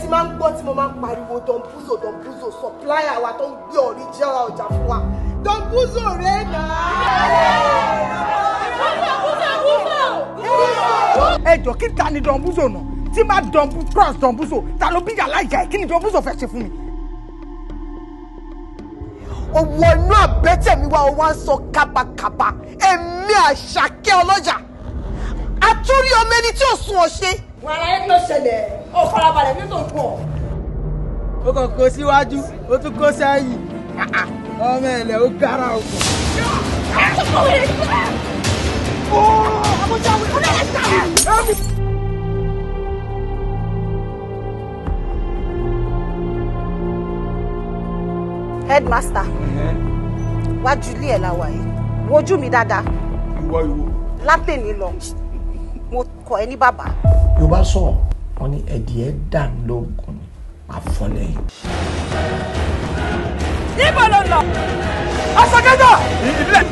Ti máa ń gbọ́ tí mo máa ń pariwo Don Buzo, Don Buzo, supplier wa tó ń gbé original ọjà fún wa. Don Buzo rèé náà. Ẹ jọ kí ta ni Don Buzo náà? Tí bá Don cross Don Buzo, ta ló bí yàrá ìjà ẹ̀? Kí ni Don Buzo fẹ́ ṣe fún mi? Owó inú àbẹ́tẹ̀ mi wá, o wá ń sọ kábàkábà. Èmi Àṣàkẹ́ ọlọ́jà. Àtúrí ọmọ ẹni tí ò sún ọ ṣe. Wọn ara yẹn ló ṣẹlẹ̀, ó farabalẹ̀ nítorí pọ̀. Ó kàn kó síwájú, ó tún kó sẹ́yìn. Ọmọ ẹ̀lẹ̀ ó gára òkun. Headmaster, wájú ilé ẹ̀ la wà yìí, wojú mi dáadáa. Ìwọ ìwọ. Látẹ̀ní lọ, mo kọ ẹ ní bàbá. Yorùbá sọ̀rọ̀ wọn ní ẹ̀dìẹ́ dàn lóògùn ni àfọlẹ́yìn. Níbo ló lọ? Asakẹ́jà! Ìbílẹ̀!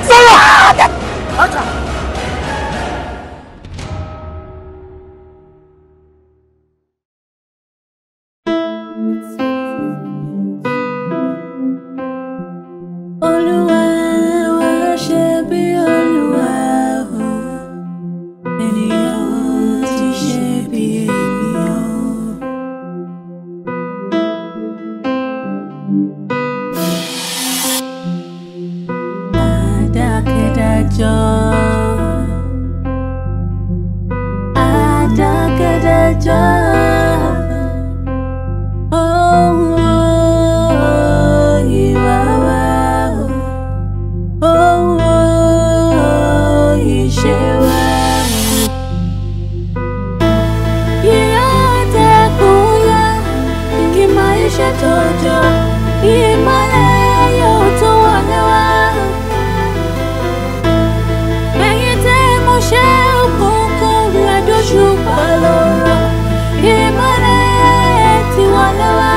Sọ̀rọ̀! Ọjà! Olúwa wá ṣe bí Olúwa o, ènìyàn ti ṣe bí ènìyàn. Adákẹ́dájọ́, adákẹ́dájọ́, ohun ìwà wa o, ohun ìṣe wa o. Ìyá àtẹ̀kùn yá, kí máa iṣẹ́ tó jọ, ìmọ́lẹ̀ yóò tó wọlé wá. Ẹ̀yin tẹ́ mo ṣe òkùnkùn rẹ̀ dójú pa lọ́rọ̀, ìmọ́lẹ̀ ti wọlé wá.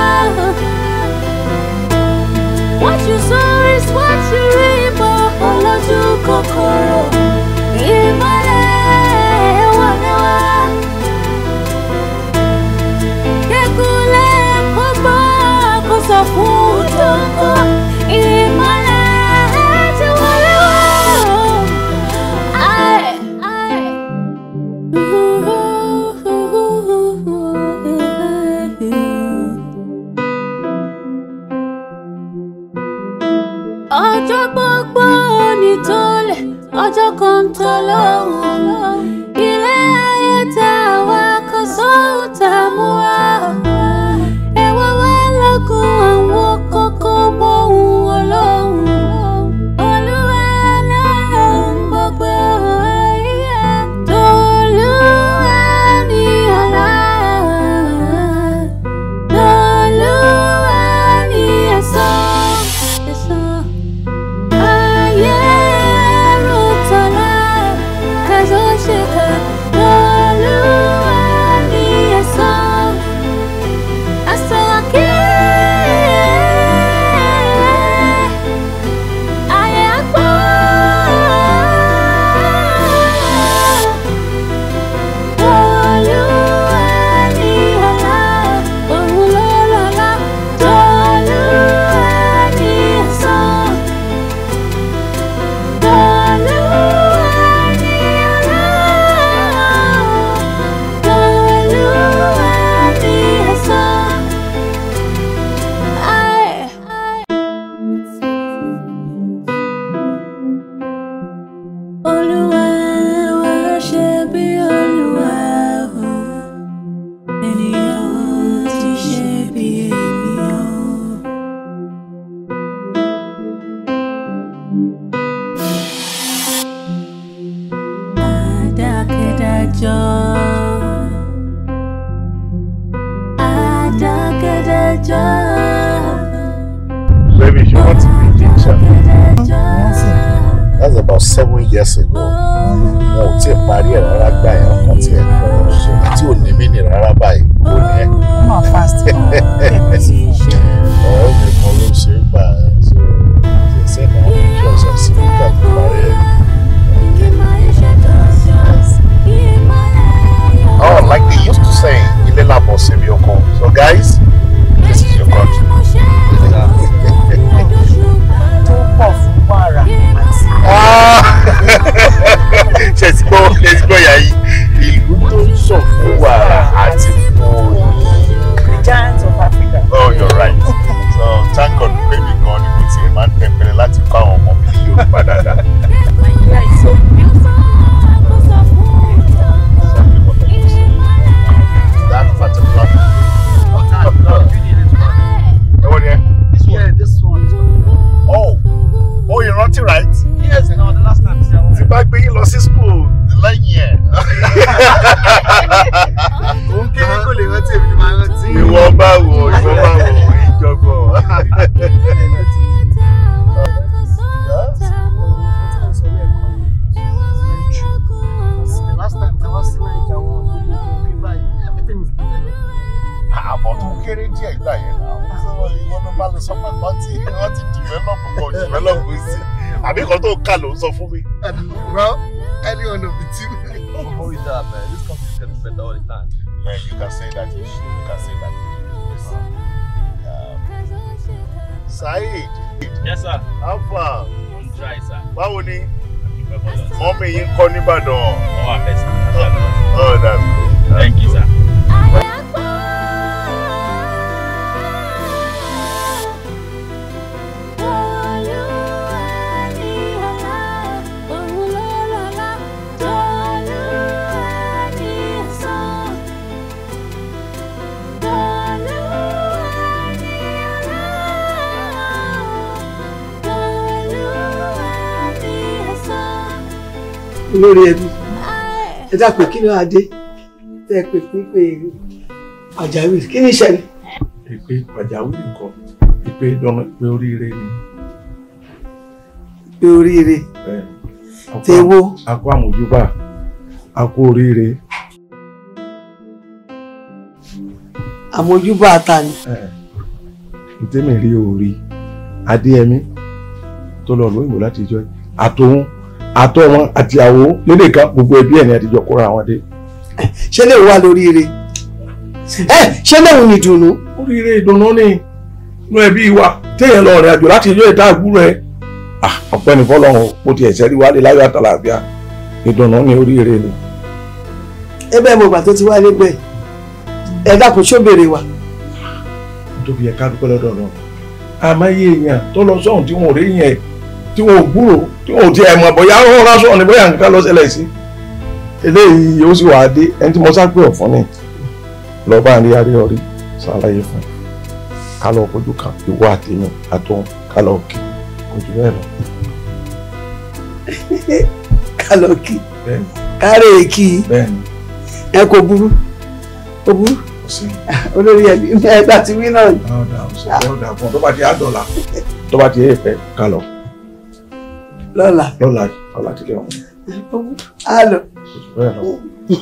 What you sow is what you reap, olójú kòkòrò, ìmọ́lẹ̀ wọlé wá. Kékulé kó gbọ́ kó sọ fún tòkó, ìmọ́lẹ̀ ti wọlé wá. Ai, ai. Ọjọ́ gbogbo ní tólẹ̀, ọjọ́ kan tó lóhùn. Ilé ayé tá a wá kò sóhun tá a mú wá. Ẹ wá wá lọ́gùn àwọn kókó mọ́hun olóhùn. Olúwa lọ́hùn gbogbo ayé. Tolúwa ní ọlá. Tolúwa ní ẹ̀san. Ẹ̀san. Ayé ẹ̀rù tọ́lá, kẹsàn ṣe ká. Tolúwa ní ẹ̀san. Ẹ̀san kí. Ayé àpọ̀. Tolúwa ní ọlá, òun ló lọ́lá. Tolúwa ní ẹ̀san. Tolúwa ní ọlá, Tolúwa ní ẹ̀san. Ai. Olúwa wá ṣe bí Olúwa o, ènìyàn ti ṣe bí ènìyàn. Adákẹ́dájọ́, adákẹ́dájọ́, Baby, you want to be teacher? adákẹ́dájọ́. That's about 7 years ago. Wọn ò tíì parí ẹ̀ rárá gbà ẹ̀ ọkàn tí ẹ̀ kọ́ ṣe tí ò ní mí nì rárá báyìí. Ó ní ẹ̀. Ó máa fast gan. Ọ̀rẹ́ mi kan ló ṣe é gbà ẹ̀ so ṣe send àwọn pictures ẹ̀ sí nígbà tó parí ẹ̀. Oh, like they used to say. kéré díẹ̀ gbà yẹn náà. Ìwọ ló bá lọ sọ pé wọ́n ti develop kan develop sí. Àbí kan tó kà ló ń sọ fún mi. Well, any one of the two. Don't worry that, man. This company is getting better all the time. Yeah, you can say that. You can say that. Saheed. Yes, sir. How far? I'm dry, sir. Báwo ni? Mọ́mí yín kọ́ nìbàdàn. Oh, I'm best. Oh, that's good. Thank you, sir. Olórí ẹbí ẹ dákun, kí ló adé tẹ ẹ pè pípé pàjáwìrì, kí ni ìṣẹ̀lẹ̀? Ìpè pàjáwìrì kọ́, ìpè dọ́nà, ìpè oríire ni. Ìpè oríire. Tèwo. A kú àmójúbà, a kú oríire. Àmójúbà ta ni? Ntẹ́mi rí orí Adéyẹmí tó lọ lóyìnbó láti ìjọ àtòun àtọ wọn àti àwọ lédè kan gbogbo ẹbí ẹ ní àtijọ́ kóra àwọn dé. Ṣé lè wà lórí ire? Ṣé lóun ní ìdùnnú? Oríire ìdùnnú ni inú ẹbí wa téèyàn lọ rìn àjò láti ilé ìta àgbúrò ẹ. Ọpẹ́ ní fọ́lọ́run mo ti ẹ̀sẹ̀ rí wálé láyọ̀ àtàlàáfíà, ìdùnnú ni, oríire ni. Ẹ bẹ́ẹ̀ mo gbà tó ti wálé gbẹ̀ ẹ dákun, ṣó béèrè wa. Nítorí ẹ ká dúpẹ́ lọ́dọ̀ náà, àmọ́ iye èèyàn tó lọ sọ́hùn tí wọn ò rí yẹn, tí wọn ò gbúrò, tí wọn ò tiẹ̀ mọ̀ bóyá ó rásọ̀ ni bóyá nǹkan lọ ṣẹlẹ̀ sí. Eléyìí ó sì wà á dé ẹni tí mo sá pé ọ̀fun ni lọ́ba àrí àríọrí ṣàlàyé fún un ká lọ fojú kan ìwọ àtẹ̀yìn àtọ̀hún ká lọ kí kò jù bẹ́ẹ̀ lọ. Ká lọ kí kárẹ̀ kí ẹ kò burú, kò burú olórí ẹbí ẹ bá ti wí náà. Tó bá ti àdọ̀là tó bá ti èèpẹ̀ ká lọ. Lọ́la lọ́la lọ́la ti lé wọn. Á lọ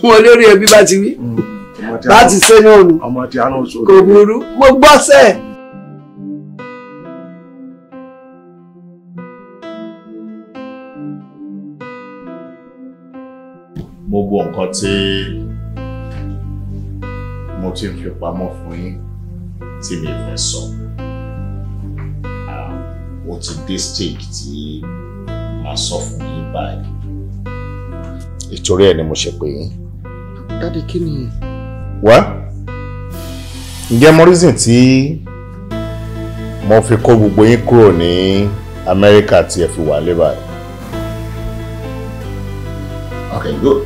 wọn lórí ẹbí bá ti wí bá ti ṣe náà nù kò burú, mo gbọ́ sẹ́ẹ̀. Gbogbo nǹkan tí mo ti ń fi pamọ́ fún yín tí mi fẹ́ sọ, ó ti dé stage tí màá sọ fún yín báyìí. Ìtorí ẹ̀ ni mo ṣe pè yín. Daddy, kí ni? Wá, ǹjẹ́ mo reason tí mo fi kó gbogbo yín kúrò ní Amẹ́ríkà tí ẹ fi wà lé báyìí? Okay, good.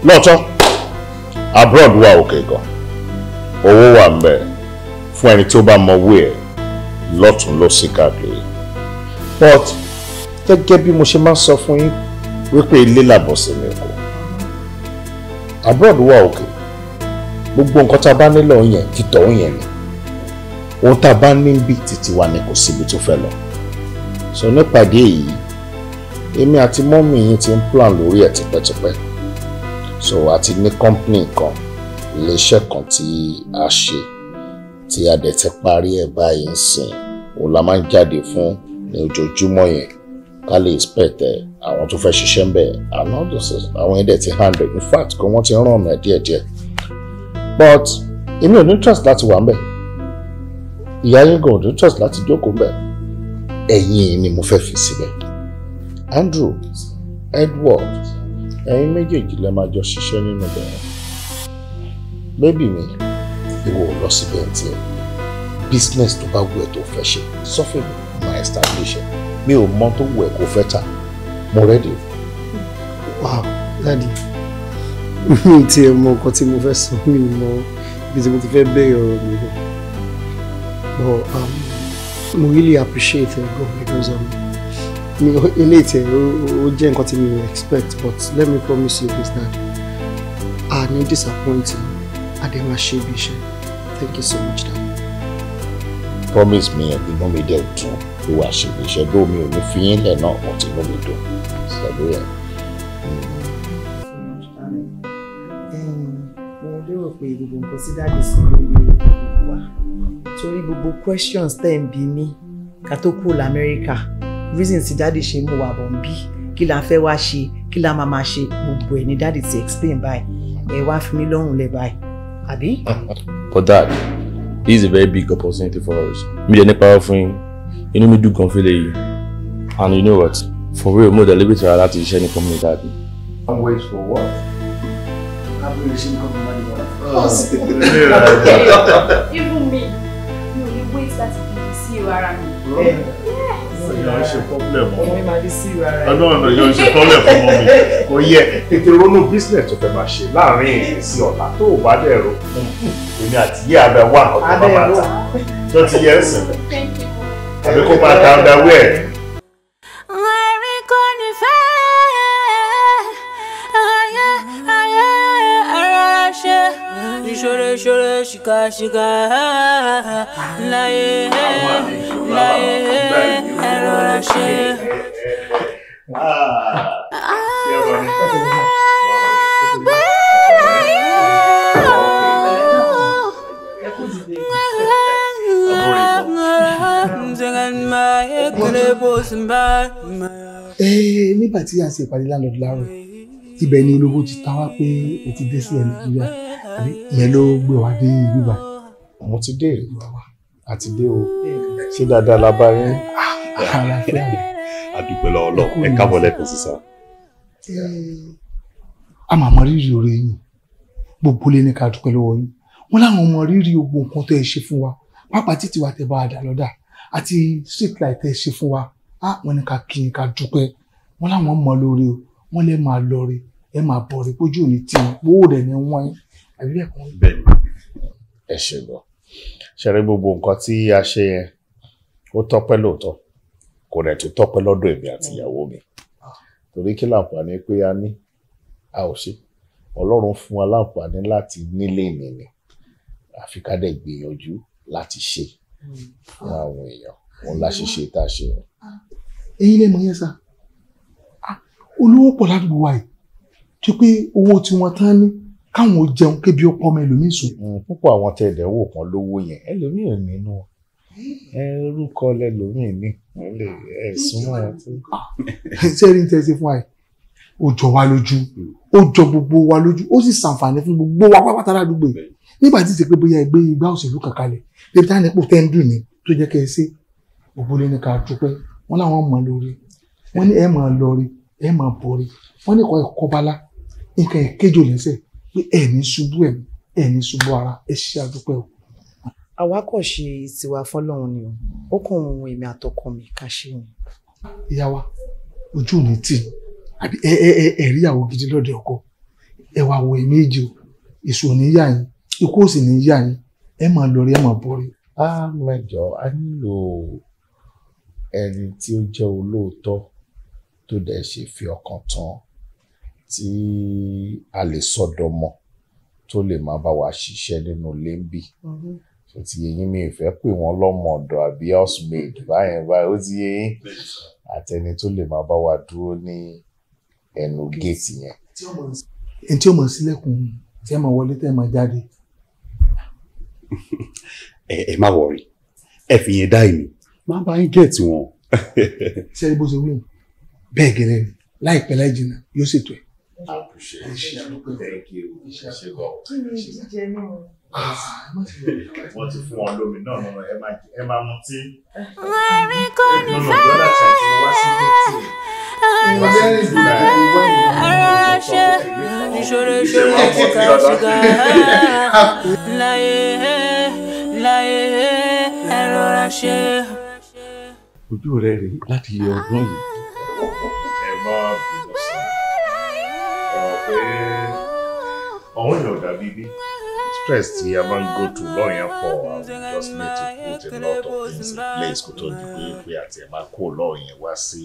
Lóòótọ́, abroad wà òkè gan. Owó wà ń bẹ̀ fún ẹni tó bá mọ owó ẹ̀ lọ́tún lósì káàkiri. But gẹ́gẹ́ bí mo ṣe máa ń sọ fún yín wípé ilé làbọ̀ sí mi kò. Abroad wà òkè. Gbogbo nǹkan tá a bá nílò yẹn títọ̀ yẹn ni. Ohun tá a bá ní bí títí wa ni kò síbi tó fẹ́ lọ. So nípàdé yìí, èmi àti mọ́mì yín ti ń plan lórí ẹ̀ tipẹ́tipẹ́. So a ti ní company kan, iléeṣẹ́ kan tí a ṣe tí a dẹ̀ ti parí ẹ̀ báyìí ń sìn. Òun la máa ń jáde fún ní ojoojúmọ́ yẹn ká lè inspect ẹ̀ àwọn tó fẹ́ ṣiṣẹ́ ń bẹ̀, àwọn yẹn dẹ̀ ti hand in fact kò wọ́n ti ràn ọ̀nà díẹ̀díẹ̀. But èmi ò ní interest láti wà ń bẹ̀, ìyá yín gan ò ní interest láti jókòó ń bẹ̀, ẹ̀yin ni mo fẹ́ fi síbẹ̀. Andrew, Edward, ẹ̀yin méjèèjì lẹ máa jọ ṣiṣẹ́ nínú bẹ̀rẹ̀. Bébì mi, ìwọ ò lọ síbẹ̀ tiẹ̀. Business tó bá wù ẹ́ tó fẹ́ ṣe, sọ́fẹ̀ mi máa establish ẹ̀. Mi ò mọ tó wù ẹ́ kó fẹ́ tà. Mo ready. Wow, Daddy, mi ti ẹ̀ mọ nǹkan tí mo fẹ́ sọ, mi mọ ibi tí mo ti fẹ́ bẹ̀rẹ̀ ọ̀rọ̀ mi gan. But mo really appreciate it gan because eléyìí tẹ ó jẹ́ nǹkan tí mi ò expect, but let me promise you this, that I no disappoint you, adé máa ṣe ibi iṣẹ́. Thank you so much, Dad. Promise me, inú mi dẹ̀ dùn pé wàá ṣe ibi iṣẹ́, dó mi ò ní fi yín lẹ̀ náà, but inú mi dùn pẹ̀lú ẹ̀. Mo lérò pé gbogbo nǹkan tí dáàdì sọ lórí gbogbo wa. Torí gbogbo questions tẹ́ ń bi mí ká tó kúrò l'Amẹ́ríkà, reason tí dáàdì ṣe mú wa bọ̀ ń bí, kí la fẹ́ wá ṣe, kí la máa máa ṣe, gbogbo ẹ̀ ní dáàdì ti explain báyìí. Ẹ wá fi mí lọ́rùn lẹ̀ báyìí, àbí? But dad, this is a very big opportunity for us. Mi dẹ̀ nípa fún yín, inú mi dùn gan fílẹ̀ yìí. And you know what? For real, mo deliberate rárá láti ṣiṣẹ́ ní company dad. One wait for what? Even me, mi ò lè wait láti fi sí ìwà ara mi. Yóò ṣe problem ọmọ mi máa di sí ìwà ara mi. No, yóò ṣe problem fún ọmọ mi. Kò yẹ tètè ronú business tó fẹ́ máa ṣe láàárín èyí sí ọ̀la tó o bá dẹ̀ ro. Èmi àti yé abẹ wà ọ̀tọ̀ bá máa ta. Tó ti yẹ ẹ̀sìn. Àbí kó máa ta underwear. Ṣore ṣore ṣìkà ṣìkà láyé láyé ẹ rọra ṣe. Nígbà tí a ṣe ìpàdé landlord láàárọ̀, ibẹ̀ ni olówó ti ta wá pé o ti dé sílẹ̀ Nàìjíríà. Ìyẹn ló gbé wa dé ibi báyìí. Mo ti dé, àti dé o. Ṣé dáadáa la bá yín? Àlàáfíà ni. A dúpẹ́ lọ́wọ́ Ọlọ́run, ẹ káàbọ̀ lẹ́ẹ̀kan sí sá. A máa mọ rírì oore yín, gbogbo lé ní ká dúpẹ́ lọ́wọ́ yín. Wọ́n láwọn mọ rírì gbogbo nǹkan tó ẹ ṣe fún wa, pàápàá títí wa tẹ bá a dà lọ́dà àti street light tẹ ṣe fún wa. Wọ́n ní ká kí yín ká dúpẹ́. Wọ́n láwọn mọ lóore o, wọ́n lè máa lọ re, ẹ máa bọ̀ re, pójú òní tí wọn, owó rẹ̀ ni wọ́n yín. Bẹ́ẹ̀ni, ẹ ṣe gan. Ṣe rí gbogbo nǹkan tí a ṣe yẹn, ó tọ́pẹ́ lóòótọ́, kò rẹ̀ tó tọ́pẹ́ lọ́dọ̀ èmi àti ìyàwó mi. Torí kí láǹfààní pé a ní, a ò ṣe. Ọlọ́run fún wa láǹfààní láti nílé ìnìní. Àfi ká dẹ̀ gbìyànjú láti ṣe fún àwọn èèyàn. Òun la ṣe ṣe tá a ṣe yẹn. Ẹ̀yin lè mọ̀ yẹn sá. Olówó pọ̀ ládùúgbò wa yìí. Tó pé owó tí wọ́n tán ní káwọn jẹun kébi ó pọmọ ẹlòmíì sùn. Púpọ̀ àwọn tẹ ẹ̀dẹ̀ wò kan lówó yẹn, ẹlòmíì ò nínú ẹrú kọ lẹlòmíì ní ẹ̀sùn wọn. Ṣé rí ní tẹ́sí fún wa yìí? Ó jọ wa lójú, ó jọ gbogbo wa lójú, ó sì ṣàǹfààní fún gbogbo wa pápátá ládùúgbò yìí. Nígbà tí ìṣe pé bóyá ẹgbẹ́ igbá òṣèlú kankalẹ̀, débi táwọn ipò tẹ́ ń dùn ní tó jẹ́ kẹ́ ẹ ṣe, gbogbo lé ní ká dúpẹ́. Wọ́n láwọn mọ̀ lórí, wọ́n ní ẹ máa lọ rí, ẹ máa bọ̀ rí, wọ́n ní kọ́ ẹ̀kọ́ bala, nǹkan ẹ̀kẹ́jọ lẹ́sẹ̀ pé ẹ ní ṣubú ẹ̀mí, ẹ ní ṣubú ara, ẹ ṣe àdúpẹ́ o. Àwa kò ṣe tiwa fọ́lọ́run ni o, ó kàn ohun èmi àtọkọ mi ká ṣe ni. Ìyá wa, ojú ò ní tì í, àbí ẹ ẹ ẹ ẹ rí ìyàwó gidi lọ́dẹ ọkọ, ẹ wà wọ èmi èjì o, èso ò ní yà yín, ikú ò sì ní yà yín, ẹ máa lọ rí, ẹ máa bọ̀ rí. A mẹ́jọ, a nílò ẹni tí ó jẹ́ olóòótọ́ tó dẹ̀ ṣe fi ọkàn tán, tí a lè sọdọmọ tó lè máa bá wa ṣiṣẹ́ nínú ilé ń bì. Ṣé ti yé yín? Mi ò fẹ́ pè wọ́n lọ́mọ ọ̀dọ̀ àbí housemaid báyẹn báyìí, ó ti yé yín, àtẹni tó lè máa bá wa dúró ní ẹnu géètì yẹn. Ẹni tí ó mọ̀ sílẹ̀kùn tí ẹ máa wọlé tẹ́ ẹ máa jáde. Ẹ má wọrí, ẹ fi yẹn dá èmi, máa bá yín géètì wọn. Ṣé ẹ bó ṣe wí bẹ́ẹ̀ gẹ́lẹ́ ni, láìpẹ́ láì jìnnà yóò ṣètò ẹ̀. Thank you. Wọ́n ti fún wọn lómi náà, ẹ máa mutí. Ẹ̀rín kò ní fẹ́ ara ṣe ìṣòro ìṣòro ṣìkà ṣìkà láyé láyé ẹ rọra ṣe. Ojú rẹ rèé láti yẹ ọdún yìí. Ẹ má bínú sí i pé ọ̀hún yóò dàbí bí stress tí a máa ń go through lọ́yìn pọ̀. I just need to put a lot of things in place kó tó di pé pé àti ẹ̀ máa kó lọ́yìn wá sí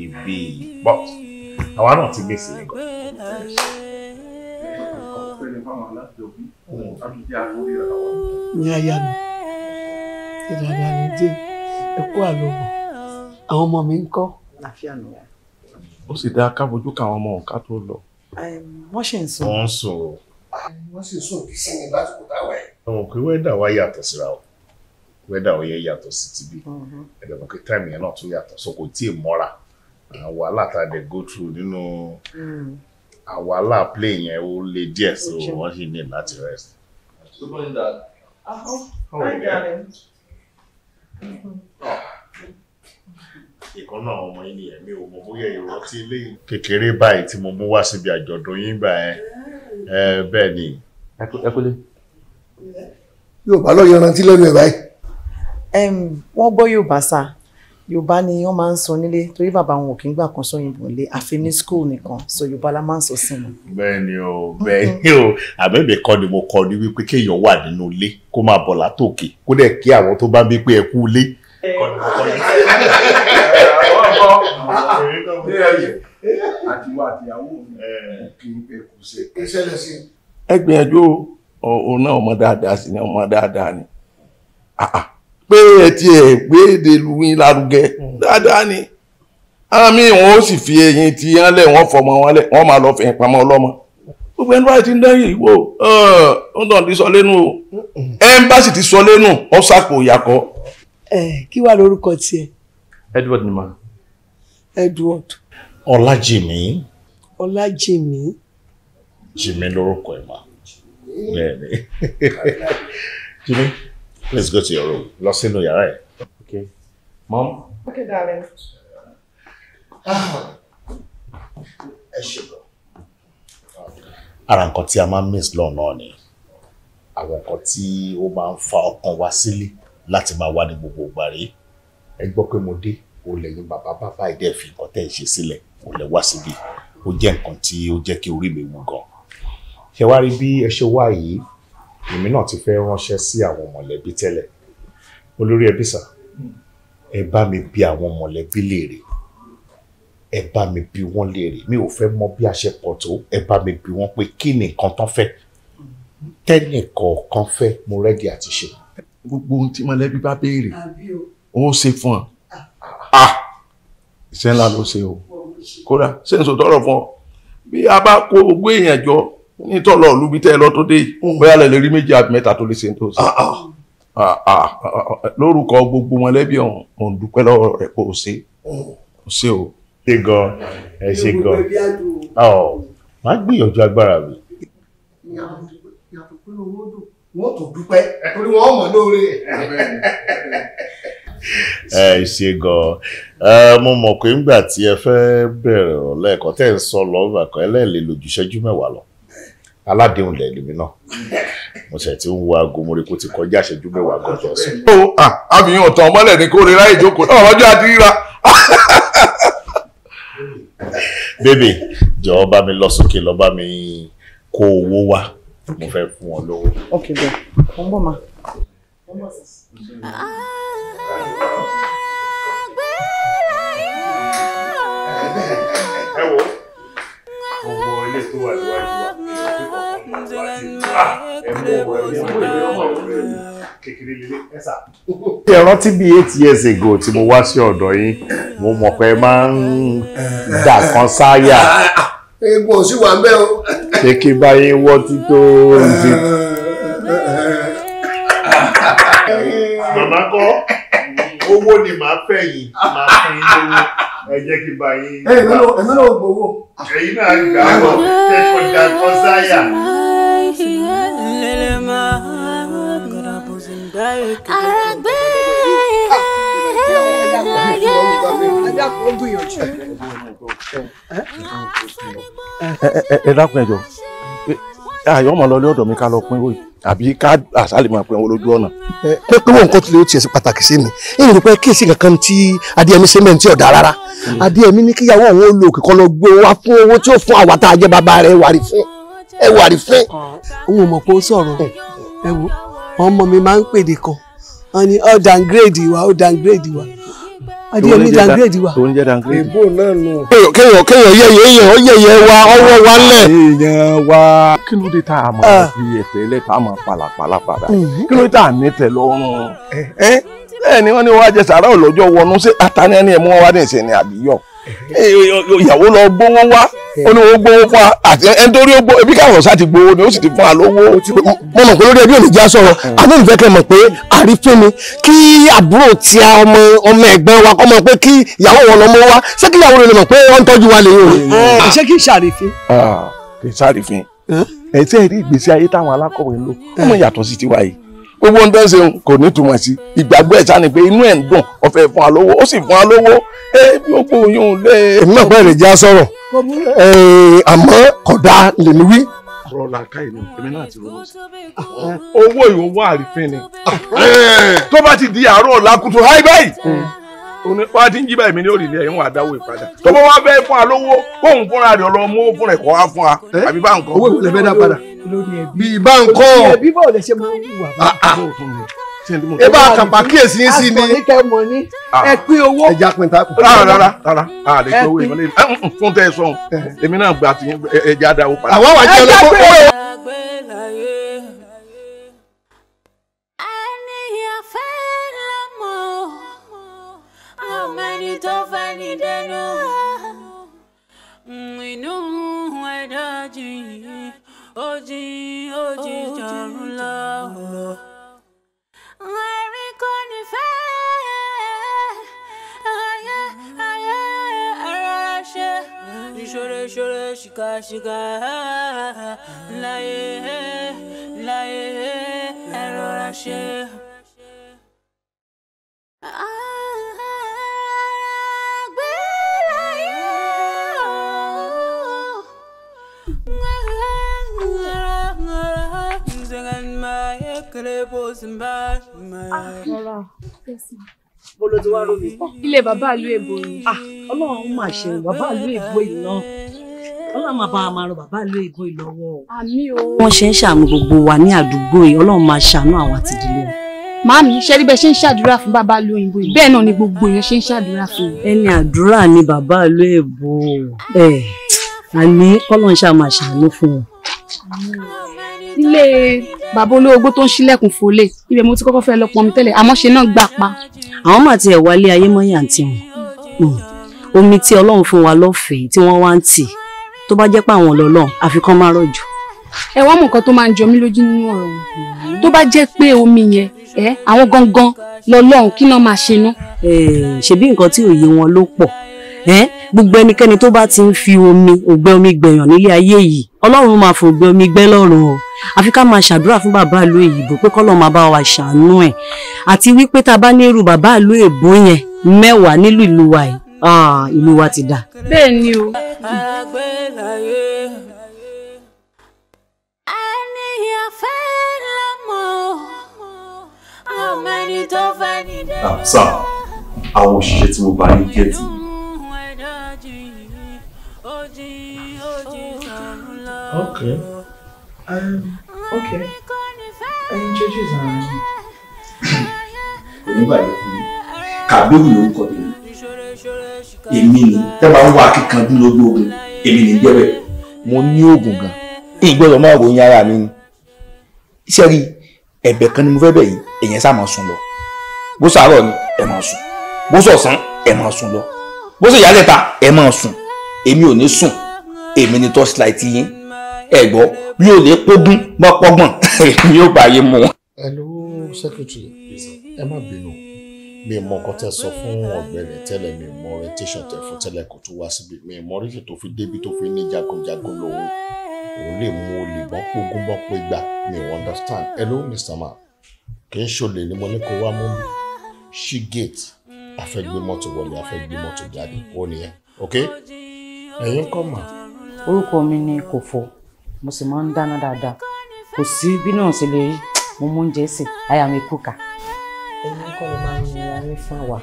ibi, but àwa náà ti gbèsè yẹn gan. Ní aya mi, ìdàgbà mi dé, ẹ kú àlọ́bọ̀, àwọn ọmọ mi ń kọ́. Ó sì dáa ká fojú káwọn ọmọ òǹkà tó lọ. Wọ́n ṣe ń sùn. Wọ́n ń sùn o. Wọ́n sì sùn kí sinmi lásìkò táwa ẹ̀. Àwọn òkè wẹ́dà wa yàtọ̀ síra o. Wẹ́dà ọyẹ́ yàtọ̀ sí tibí. Ẹ̀dẹ̀ mọ̀ pé time yẹn náà tún yàtọ̀, so kò tí ì mọ́ra. Àwọn wàhálà tá a dẹ̀ go through nínú wàhálà plane yẹn ó le díẹ̀, so wọ́n sì ní láti rest. Good morning, Dad. Oh, hi, darling. Ìkan náà ọmọ yín nìyẹn, mi ò mọ̀ bóyá ìrántí eléyìí. Kékeré báyìí tí mo mú wá síbi àjọ̀dún yín gbà ẹ́ bẹ́ẹ̀ ni. Ẹ kúlé. Yorùbá lọ yanrantí lẹ́nu ẹ̀ báyìí. Wọ́n gbọ́ Yorùbá sá. Yorùbá ni wọ́n máa ń sọ nílé torí bàbá wọn ò kí ń gbà kan sóyìnbó nílé àfi ní school nìkan, so Yorùbá la máa ń sọ sí wọn. Bẹ́ẹ̀ ni o, bẹ́ẹ̀ ni o, àbẹ̀bẹ̀ kọ́ ni mo kọ́ ni wípé kéèyàn wà nínú ilé kó máa bọ̀ látòkè kó dẹ̀ kí àwọn tó bá ń bí pé ẹ kú ilé. Kọ́ ni mo kọ́ ni. Àtiwá àtìyàwó mi kì í pẹ́ kù sí. Ìṣẹ̀lẹ̀ sí. Ẹ gbìyànjú òun náà, ọmọ dáadáa sí ni, ọmọ dáadáa ni. Pé ẹ ti ẹ̀ gbé èdè lu yín lárugẹ dáadáa ni. Àwọn míì wọn ó sì fi eyín tí wọ́n lẹ̀, wọ́n fọmọ wọn lẹ̀, wọ́n máa lọ fẹ̀yìn pamọ́ ọlọ́mọ. Gbogbo ẹni báyìí ti ń dẹ́yìn ìwò ó ń tàn ti sọ lẹ́nu o. Ẹ́mbásì ti sọ lẹ́nu, ó sàpò ìyàkọ́. Ẹ kí wàá lórúkọ tiẹ̀? Edward ni ma. Edward. Ọlájìmí. Ọlájìmí. Jìmí lórúkọ ẹ̀ ma. Bẹ́ẹ̀ni. Jìmí, please go to your room. Lọ sínú yàrá ẹ̀. Okay. Mom. Okay, darling. Ẹ ṣe lọ. Ara nǹkan tí a máa ń miss lọ́ọ̀ náà ni àwọn nǹkan tí ó máa ń fa ọkàn wa sílé láti máa wá ní gbogbo ìgbà rí. Ẹ gbọ́ pé mo dé, ó lẹ́yìn bàbá bàbá ìdẹ́ fi nǹkan tẹ́ ẹ ṣe sílẹ̀, ó lẹ wá síbí. Ó jẹ́ nǹkan tí ó jẹ́ kí orí mi wú gan. Ṣé wá rí bí ẹ ṣe wá yìí, èmi náà ti fẹ́ ránṣẹ́ sí àwọn mọ̀lẹ́bí tẹ́lẹ̀. Olórí ẹbí sà, ẹ bá mi bi àwọn mọ̀lẹ́bí léèrè. Ẹ bá mi bi wọ́n léèrè. Mi ò fẹ́ mọ̀ bí a ṣe pọ̀ tó. Ẹ bá mi bi wọ́n pé kí ni nǹkan tán fẹ́. Tẹ́nì kọ̀ọ̀kan fẹ́, mo rẹ́dí àti ṣe. Gbogbo ohun tí mọ̀lẹ́bí bá béèrè, ó ṣe fún ọ. Iṣẹ́ ńlá ló ṣe o. Kódà ṣé n sọ tọrọ fún ọ. Bí a bá kó ogún èèyàn jọ nítọ̀lọ́ ìlú bí tẹ́ ẹ lọ tó dé yìí, bóyá lẹ lè rí méjì àbí mẹ́ta tó lè ṣe tó ṣe. Lórúkọ gbogbo mọ̀lẹ́bí ọ̀hún, mo ń dúpẹ́ lọ́wọ́ rẹ̀ kó o ṣe. O ṣe o. Ṣé gan, ẹ ṣe gan. Màá gbìyànjú agbára mi. Wọ́n tó dúpẹ́ torí wọ́n mọ̀ lóore. Ẹ ṣe gan. Mo mọ̀ pé ńgbà tí ẹ fẹ́ bẹ̀rẹ̀ ọ̀rọ̀ lẹ́ẹ̀kan tẹ́ ń sọ lọ́wọ́ àkọ́ ẹlẹ́ẹ̀lẹ́ lójú ìṣẹ́jú mẹ́wàá lọ. Aládéhùn lẹ̀ lèmi náà. Mo ṣẹ̀ tí ń wo aago, mo rí kó ti kọjá ìṣẹ́jú mẹ́wàá gan tó sọ. Ó àfihàn ọ̀tàn ọmọlẹ̀ ní kó lè ráyè jókòó náà lọ́jọ́ àti ríra. Bébì, jọ̀ọ́ bá mi lọ sókè lọ bá mi kó owó wá. Mo fẹ́ fún wọn lówó. Ok bẹ́ẹ̀, mo ń bọ̀ ma. Ẹ wo, gbogbo ilé tó wà níwájú wa, ẹ rántí bí 8 years ago tí mo wá sí ọ̀dọ̀ yín, mo mọ̀ pé máa ń dà kan sáyà. Egbò ò sí wà ń bẹ́ o. Ṣé kí bá yín wọ́ tító ti. Màmá kọ́, owó ni màá fẹ́ yìí, màá fún yín lówó. Ẹ jẹ́ kí bá yín. Èmi náà gbowó. Ẹ̀yin náà gbà á bọ̀, kẹ́kọ̀ọ́ dà kan sáyà. Ẹ dákun, ẹ jọ̀ọ́, ayọ̀ ọmọ lọ lé ọ̀dọ̀ mi ká lọ pín wòye àbí ká àṣálì máa pín owó lójú ọ̀nà. Pé pé wọn nǹkan tilẹ̀ ó tiẹ̀ sí pàtàkì sí mi, èyí ni pé kíyèsí kankan tí Adéyẹmí ṣe mẹ́rin tí ọ̀dà rárá. Adéyẹmí ní kíyàwó àwọn olóòkè kan lọ gbé wá fún owó tí ó fún àwa tá a jẹ́ bàbá rẹ̀ wàrí fún ẹ wàrí fún. Òun ò mọ̀ pé ó sọ̀rọ̀. Ẹ wo, ọmọ mi máa ń pèdè kan, wọn ni ó downgrade wa, ó downgrade wa, Adéyẹmí downgrade wa. Tó ń jẹ́ downgrade. Ìbò náà nù. Kéèyàn kéèyàn yẹ̀yẹ̀ èèyàn ó yẹ̀yẹ̀ wa ọwọ́ wa lẹ̀. Èèyàn wa kí ló dé tá a máa fi ẹ̀tẹ̀ lẹ̀ tá a máa palàpalà padà? Kí ló dé tá a ní tẹ̀ lọ́rùn? Bẹ́ẹ̀ ni wọ́n ní wọ́n á jẹ sàrà òlọ́jọ́ wọnú, ṣé atani ẹni ẹ̀ mú wọn wá ní ìsìn ni àbíyọ̀? Ìyàwó lọ gbówó wá, ó ní wọ́n gbówó fún wa àti ẹni tó rí ó gbó ebi káwọn sá ti gbówó ni ó sì ti fún wa lówó. Mo mọ̀ pé lórí ẹbí ò ní já sọ̀rọ̀, àmọ́ ìfẹ́ kẹ́ mọ̀ pé àrífín ni kí àbúrò ti ọmọ ọmọ ẹ̀gbọ́n wa kọ́ mọ̀ pé kí ìyàwó wọn lọ́mọ wá, ṣé kí ìyàwó rẹ̀ lè mọ̀ pé wọ́n ń tọ́jú wa lè yín o. Ṣé kí n ṣàrífín? Kì í ṣàrífín. Ẹ tẹ́ rí ìgbésí ayé táwọn alákọ̀wé ń lò, ó mọ̀ yàtọ̀ sí tiwa yìí. Gbogbo ohun tó ń ṣe kò ní túmọ̀ sí ìgbàgbọ́ ẹ̀ sáni pé inú ẹ̀ ń dùn, ó fẹ́ fún wa lówó, ó sì fún wa lówó, ẹ bí ó gbóhùn lé. Èmi náà bẹ́ẹ̀ lè já sọ̀rọ̀, àmọ́ kódà lèmi wí. Ọ̀rọ̀ làákàyè ni èmi náà ti ronú sí. Owó ìwòwò àrífín ni. Tó bá ti di àárọ̀ ọ̀la kùtù háì báyìí. Wọ́n ti ń jí báyìí mi ní òrìlẹ̀ ẹ̀yìn wà dáwọ́ ìpadà. Tó bá wá fẹ́ fún wa lówó, kóun fúnra rẹ̀ lọ mú fúnra ẹ̀kọ́ wá fún wa. Àbí bá nǹkan. Owó ìwòlẹ̀ fẹ́ dá padà. Bí bá ń kọ́. Ẹbí báwo lẹ ṣe máa ń hùwà bá. Ẹ bá kàpá kíyèsí yín sí ni. Àsọ̀ní kẹ́ mọ̀ ní ẹ pín owó. Ẹ já pin tákù. Rárá rárá rárá, a lè pín owó ìmọ̀lẹ́ fún tẹ́ ẹ sọ̀hún. Èmi náà gba ti ẹja dáwọ́ padà. Àwọn wà jẹ́ lọ́kọ́. Ṣìkà láyé láyé ẹ rọra ṣe. Bó ló ti wá rómi pọn? Ilé bàbá ìlú èbó ni. Ọlọ́run máa ṣe bàbá ìlú èbó yìí náà. Ọlọ́run máa bá wa máa ran bàbá ìlú èbó yìí lọ́wọ́. Àmín o. Wọ́n ṣe ń ṣàánú gbogbo wa ní àdúgbò yìí, Ọlọ́run máa ṣàánú àwọn àtìdílé wọn. Màámi, ṣé rí bẹ́ẹ̀ ṣe ń ṣàdúrà fún bàbá ìlú òyìnbó yìí, bẹ́ẹ̀ náà ni gbogbo èèyàn ṣe ń ṣàdúrà fún. Ẹni àdúrà ni bàbá ìlú èbó. Àní kọ́lọ́n ṣáà máa ṣàánú fún wọn. Ilé bàbá olóogbó tó ń ṣílẹ̀kùn fòlè, ibẹ̀ mo ti kọ́kọ́ fẹ́ lọ pọnmi tẹ́lẹ̀, àmọ́ ṣe náà gbà pa. Àwọn máa tiẹ̀ wálé ayé mọ́yà àǹtí wọn. Omi tí Ọlọ́run fún wa lọ́fẹ̀ẹ́ tí wọ́n wá ń tì, tó bá jẹ́ pé àwọn lọ́lọ́run àfi kán má rọ̀jò. Ẹ wá mọ̀ nǹkan tó máa ń jọ mí lójú nínú ọ̀rọ̀ wọn. Tó bá jẹ́ pé omi yẹn, àwọn gangan lọ́lọ́run kí náà máa ṣe ná. Ṣebí nǹkan tí òye wọn ló pọ̀. Gbogbo ẹnikẹ́ni tó bá ti ń fi omi ògbẹ́ omi gbẹ̀yàn nílé ayé yìí, Ọlọ́run máa fògbẹ́ omi gbẹ́ lọ́run o. Àfi ká máa ṣàdúrà fún bàbá ìlú èyìnbó pé kọ́lọ́run máa bá wa ṣàánú ẹ̀, àti wípé tá a bá ní irú bàbá ìlú èbó yẹn mẹ́wàá nílùú ìlú wa yìí, ìlú wa ti dà. Bẹ́ẹ̀ ni o. Sir, àwọn òṣìṣẹ́ tí mo bá yín gẹ̀ẹ́tì. Okay. Okay. I introduce her. Kò ní bàjẹ́ fún mi. Kàbírù lórúkọ tèmi. Èmi ni tẹ́ bá ń wá akíkanjú lójú ogun, èmi ní jẹ́ bẹ́ẹ̀. Mo ní oògùn gan. Ìgbọ́dọ̀ máa ròyìn ara mi ni. Iṣẹ́ rí ẹ̀bẹ̀ kan ni mo fẹ́ bẹ̀ yìí, èèyàn sá máa sùn lọ. Bó sàárọ̀ ni ẹ máa sùn. Bó sọ̀sán ẹ máa sùn lọ. Bó sì yálẹ̀ta ẹ máa sùn. Èmi ò ní sùn. Èmi ni torchlight yín. Ẹ gbọ́ bí o lè pógún bá pọ́gbọ̀n èmi ò bá yé mu. Hello secretary, ẹ má bínú, mi mọ nǹkan tẹ́ sọ fún ọ̀gbẹ́ni tẹ́lẹ̀, mi mọ orientation tẹ́ fún tẹ́lẹ̀ kó tó wá síbi, mi mọ oríṣi tó fi débi tó fi ní jagunjagun lòun òun lè mú olè bọ́n pógún bọ́n pé gbà, mi ò understand. Hello Mr. Man, kì í ṣolè ni mo ní kó wá mú mi ṣí gate, a fẹ́ gbé mọ́tò wọlé, a fẹ́ gbé mọ́tò jáde, ó nìyẹn, ok? Ẹ̀yin kọ́ mà. Orúkọ mi ni Kòfó, mo sì máa ń dáná dáadáa, kò sí bí náà ṣe lè rí, mo mú oúnjẹ sè, aya mi kúkà. Ẹ̀yin kọ́ ló máa ń yin ara fún wa,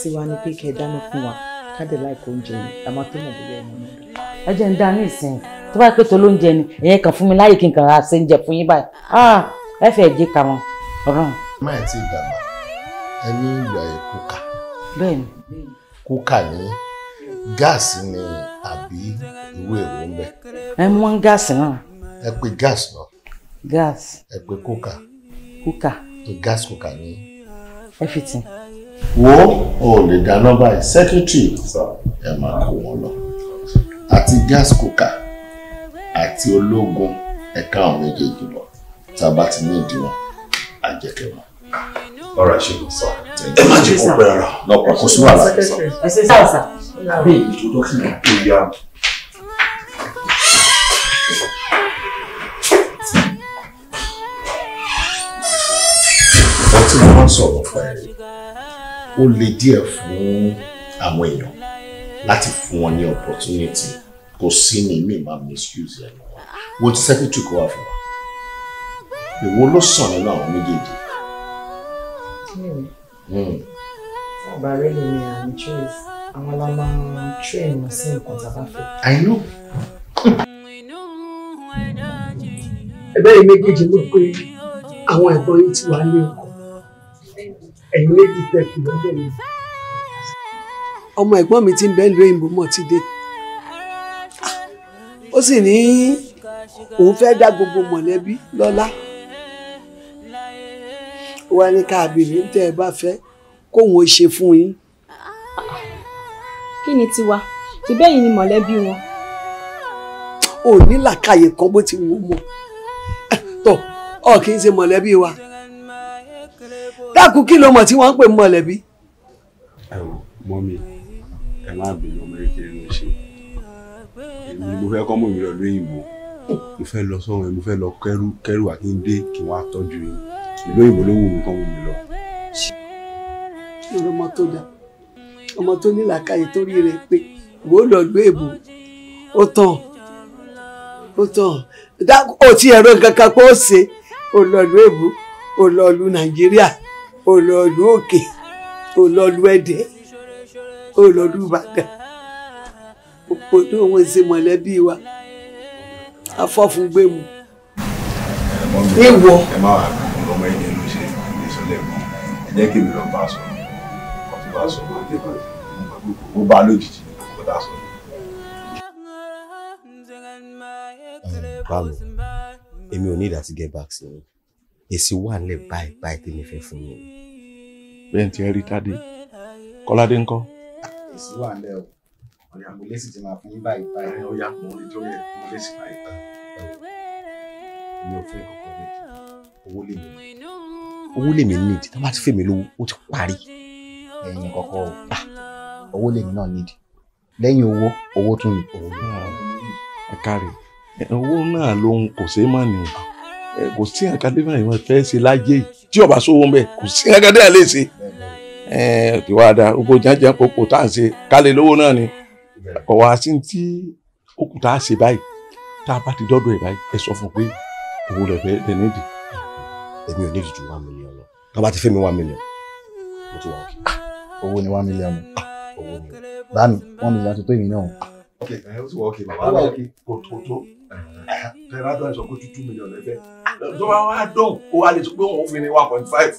tiwa ni pé kẹ́ ẹ dáná fún wa, ká dẹ̀ láìkó oúnjẹ yìí, a máa tó mọ̀ bóyá ẹ mọ̀ náà. Ẹ jẹ́ ń dá ní ìsìn, tó bá pẹ́ tó lóúnjẹ ni, ẹ̀yin kan fún mi láyè kí n kàn ra ṣe ń jẹ fún yín báyìí, ẹ fẹ́ jẹ́ kà wọ́n ọ̀rọ̀. Má ẹ̀ tí ì dàgbà, ẹ ní ìgbà yẹn kúkà. Bẹ́ẹ̀ni. Kúkà ní gáàsì ni àbí ìwé èwo ń bẹ. Ẹ mú gáàsì náà. Ẹ pe gáàsì náà. Gáàsì. Ẹ pe kúkà. Kúkà. Tó gáàsì kúkà ní. Everything. Wo o lè dáná báyìí secretary Ẹ máa kó wọn lọ. Àti gas cooker àti ológun ẹ̀ka àwọn méjèèjì lọ. Tá a bá ti ní ìdíwọ̀n, á jẹ́ kẹ́ mọ̀. Ọ̀rọ̀ ṣe kò sọ. Ẹ má jẹ́ kó pẹ́ rárá. Lọ́pọ̀ kò sí wàhálà. Ẹ ṣe sáà sà. Bẹ́ẹ̀ introduction tó yá. Wọ́n tí wọ́n sọ̀rọ̀ fún ẹ, ó le díẹ̀ fún àwọn èèyàn láti fún wọn ní opportunity. Kò sí ní mi máa misuse ẹ̀ lọ́wọ́. Wo ti secretary kó wá fún wa. Èwo ló sàn nínú àwọn méjèèjì? Bàbá rẹ̀ ló ní àmì choice. Àwọn la máa train wọn sí nǹkan tá a bá fẹ́. I know. Ẹ̀bẹ̀ yìí méjèèjì mọ̀ pé àwọn ẹ̀gbọ́n yìí ti wà ní ọkọ̀. Ẹ̀yin méjì tẹ̀kù lọ́dọ̀ mi. Ọmọ ẹ̀gbọ́n mi ti ń bẹ́ẹ̀ lóyìnbó mọ̀ ti dé. Ó sì ní òun fẹ́ dá gbogbo mọ̀lẹ́bí lọ́lá. Ó wá ní káàbìrì tẹ́ ẹ bá fẹ́ kóun ó ṣe fún yín. Kí ni tiwa? Ṣé bẹ́ẹ̀ ni mọ̀lẹ́bí wọn? Ò ní làkàyè kan bó ti wù ú mọ́. Tọ́ ọ kì í ṣe mọ̀lẹ́bí wa. Dákun kí ló mọ̀ tí wọ́n ń pè mọ̀lẹ́bí? Ẹ wò mọ́mí, ẹ má bínú, ọmọ kékeré ló ṣe. Èmi mo fẹ́ kọ́ mọ̀ mi lọ lóyìnbó. Mo fẹ́ lọ sọ́run ẹ̀, mo fẹ́ lọ kẹ́rù àkíndé kí wọ́n á tọ́jú yín. Ìlú òyìnbó ló wù mí kọ́ mọ̀ mi lọ. Ọmọ tó dá, ọmọ tó ní làákàyè tó rí rẹ̀ pé wò ó lọ lú èbò, ó tàn, ó tàn. Ó ti ẹ̀rọ kankan pé ó ṣe, ó lọ lú èbò, ó lọ lú Nàìjíríà, ó lọ lú òkè, ó lọ lú Ẹdẹ, ó lọ lú Ìbàdàn. Òpó tó wọn ṣe mọ̀lẹ́bí wa, afọ́fúngbẹ́mu. Ìwọ. Ẹ má wàá bí ọmọ ẹ̀yẹ ló ṣe ìṣọ̀lẹ̀ mọ́. Ẹ jẹ́ kí èmi lọ bá a sọ̀rọ̀. Kọ́ tó bá a sọ máa dé báyìí. Ó bá a lójijì ní kókó tá a sọ. Báwo, èmi ò ní ìdá tí get back sí mi. Èsì wà nílẹ̀ báyìí báyìí tèmi fẹ́ fún mi. Bẹ́ẹ̀ ti ẹ rí Tádé. Kọ́ládé ńkọ́? Èsì wà nílẹ̀ o. Ọ̀rẹ́ àmúlẹ́sì ti máa fún yín báyìí báyìí. Ó yá, mo rí tó yẹ àmúlẹ́sì báyìí. Èmi ò fẹ́ kankan bẹ́ẹ̀. Owó lèmi. Owó lèmi need. Tá bá ti fẹ́ mi lówó, ó ti parí. Ẹ̀yin kọ̀kọ́ o. Owó lèmi náà need. Lẹ́yìn owó, owó tún ni. Ẹ káre. Owó náà lòun kò ṣeé mọ̀ ni. Kò sí nǹkan tí wọ́n fẹ́ ṣe láyé yìí. Tí ó bá sówó ń bẹ̀, kò sí nǹkan tí wọ́n lè ṣe. Ti wá da gbogbo jẹ́jẹ́ kókò tá à ń ṣe kálẹ̀ lówó náà ni. Kò wá sí tí ó kù tá a ṣe báyìí. Tá a bá ti dọ́dọ̀ ẹ̀ báyìí, ẹ sọ fún pé owó rẹ̀ fẹ́ lè nídìí. Èmi ò nídìí ju 1 million lọ. Tá bá ti fẹ́ mi 1 million, mo ti wà òkè. Owó ni 1 million. Owó ni o. Bá mi, 1 million ti tó èmi náà. Ok, ẹ ó sì wọ òkè bàbá. Ó wà òkè. Kò tó tó. Tẹ̀lá tó ń sọ pé 2 million lẹ́fẹ̀ẹ́. Tó bá wá dùn, ó wá lè sọ pé òun fi ní 1.5.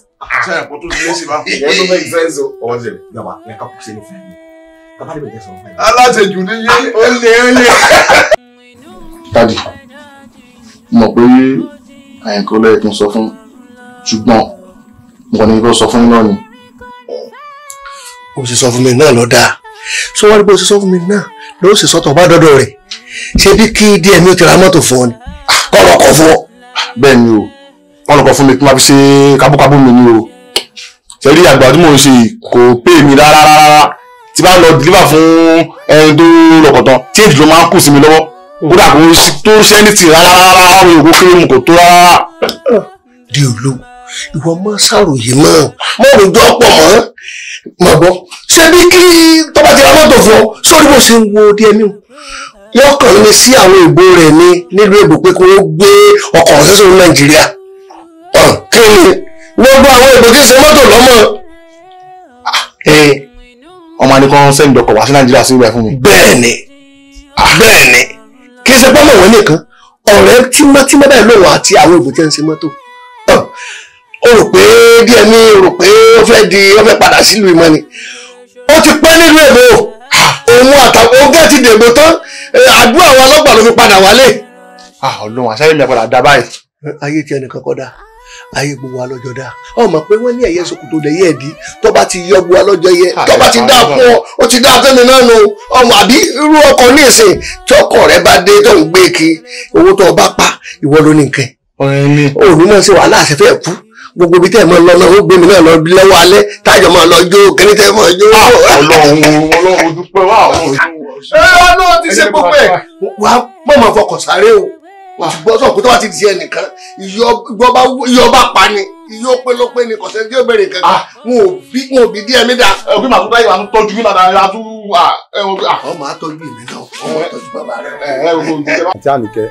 Ṣé ẹ̀kọ́ tó ti lé sí bá? Ìyẹn tó make sense o. Ọwọ́ ṣe gbàgbà ẹ̀ ká kù sí ní fún mi. Bàbá lè bẹ̀rẹ̀ sọ̀rọ̀ fún mi. Aláṣejù ni yé. Ó lé ó lé. Dádì, mo mọ̀ pé àyìnkọ́ ló yẹ kí n sọ fún, ṣùgbọ́n mo kàn ní kí n sọ fún yín náà ni. Ó sì sọ fún mi náà lọ dáa. Ṣé wọ́n rí bó ṣe sọ fún mi náà ló sì sọ́tọ̀ bá dọ́dọ̀ rẹ̀? Ṣé bí kí díẹ̀ mi ò ti ra mọ́tò fún ọ ni? Kọ́ lọ́kọ̀ fún ọ. Bẹ́ẹ̀ ni o, wọ́n lọ́kọ̀ fún mi kí n máa fi ṣe kábúkábú mi ni o. Ṣé rí àgbà tí mò ń ṣe kò pè mí rárá rárá. Tí bá lọ deliver fún ẹni tó lọkọ̀ tán, change ló máa ń kù sí mi lọ́wọ́. Kódà kò tó ṣe anything rárá rárá, mi ò kó kéré mu kò tó rárá. Di olówó, ìwọ máa ṣàròyé mọ́, mọ́ rojọ́ pọ̀ mọ́, mọ̀ gbọ́. Ṣé bí kí tó bá ti ra mọ́tò fún ọ, sórí bó ṣe ń wo díẹ̀ mi o. Yóò kàn ní sí àwọn ìbò rẹ̀ ní nílùú èbò pé kí wọ́n gbé ọkọ̀ ránṣẹ́ sí Nàìjíríà. Kí ni gbogbo àwọn ìbò tí ń ṣe mọ́tò lọ́mọ. Ọmọ àníkan sẹ́yìn dọkọ̀ wá sí Nàìjíríà sí ìgbà fún mi. Bẹ́ẹ̀ni, bẹ́ẹ̀ni, kì í ṣe pọ́nmọ̀ wọn nìkan, ọ̀rẹ́ tímọ́tímọ́ báyìí lòun àti àwọn ìbò tí ń ṣe mọ́tò. Ó rò pé díẹ̀ mi rò pé ó fẹ́ di ó fẹ́ padà sílùú ìmọ̀ ni. Ó ti pẹ́ nílùú èbò, òun àtàwọn ọ̀gá ti dèbò tán, àdúrà àwọn ọlọ́pàá ló fi padà wálé. Ọlọ́run àṣà yẹn mi àpàdà dá báyìí. Ayé tí ẹnìkan kọ́ dáa. Ayé gbogbo wa lọ́jọ́ dá. Ọmọ pé wọ́n ní ẹ̀yẹ ṣòkòtò lẹ́yẹ ẹ̀dí tó bá ti yọ gbogbo wa lọ́jọ́ yẹ tó bá ti dá fún ọ ó ti dá fẹ́mi náà nù. Ọmọ àbí irú ọkọ̀ ní ìsìn tí ọkọ̀ rẹ bá dé tó ń gbé kí owó tó o bá pa ìwọ ló ní nǹkan. Òní náà ṣe wàhálà àṣẹfẹ́ kú gbogbo ibi tẹ́ ẹ̀ máa lọ náà ó gbé mi náà lọ lọ́wọ́ alẹ́ tájọ máa lọ jó kíní tẹ́ ẹ máa jó. Ọlọ́run Ọlọ́run dúpẹ́ wá àwọn òṣèlú. Ẹ Ọlọ́run ti ṣe gbogbo ẹ̀ wá mọ̀ máa fọkàn sáré o. Òtùgbọ́ sọ̀kú tó bá ti di ẹnìkan iyọ̀ bá pa ni iyọ̀ pé ló pé ni kọ̀sẹ́ tí ó bèrè kankan wọn ò bí díẹ̀ mi dá. Ẹ òbí màá tún báyìí màá tún tọ́jú mi dáadáa ẹ tún wà. Ọ máa tọ́jú èmi náà ọmọ tọ́jú bàbá rẹ. Àǹtí Àníkẹ́,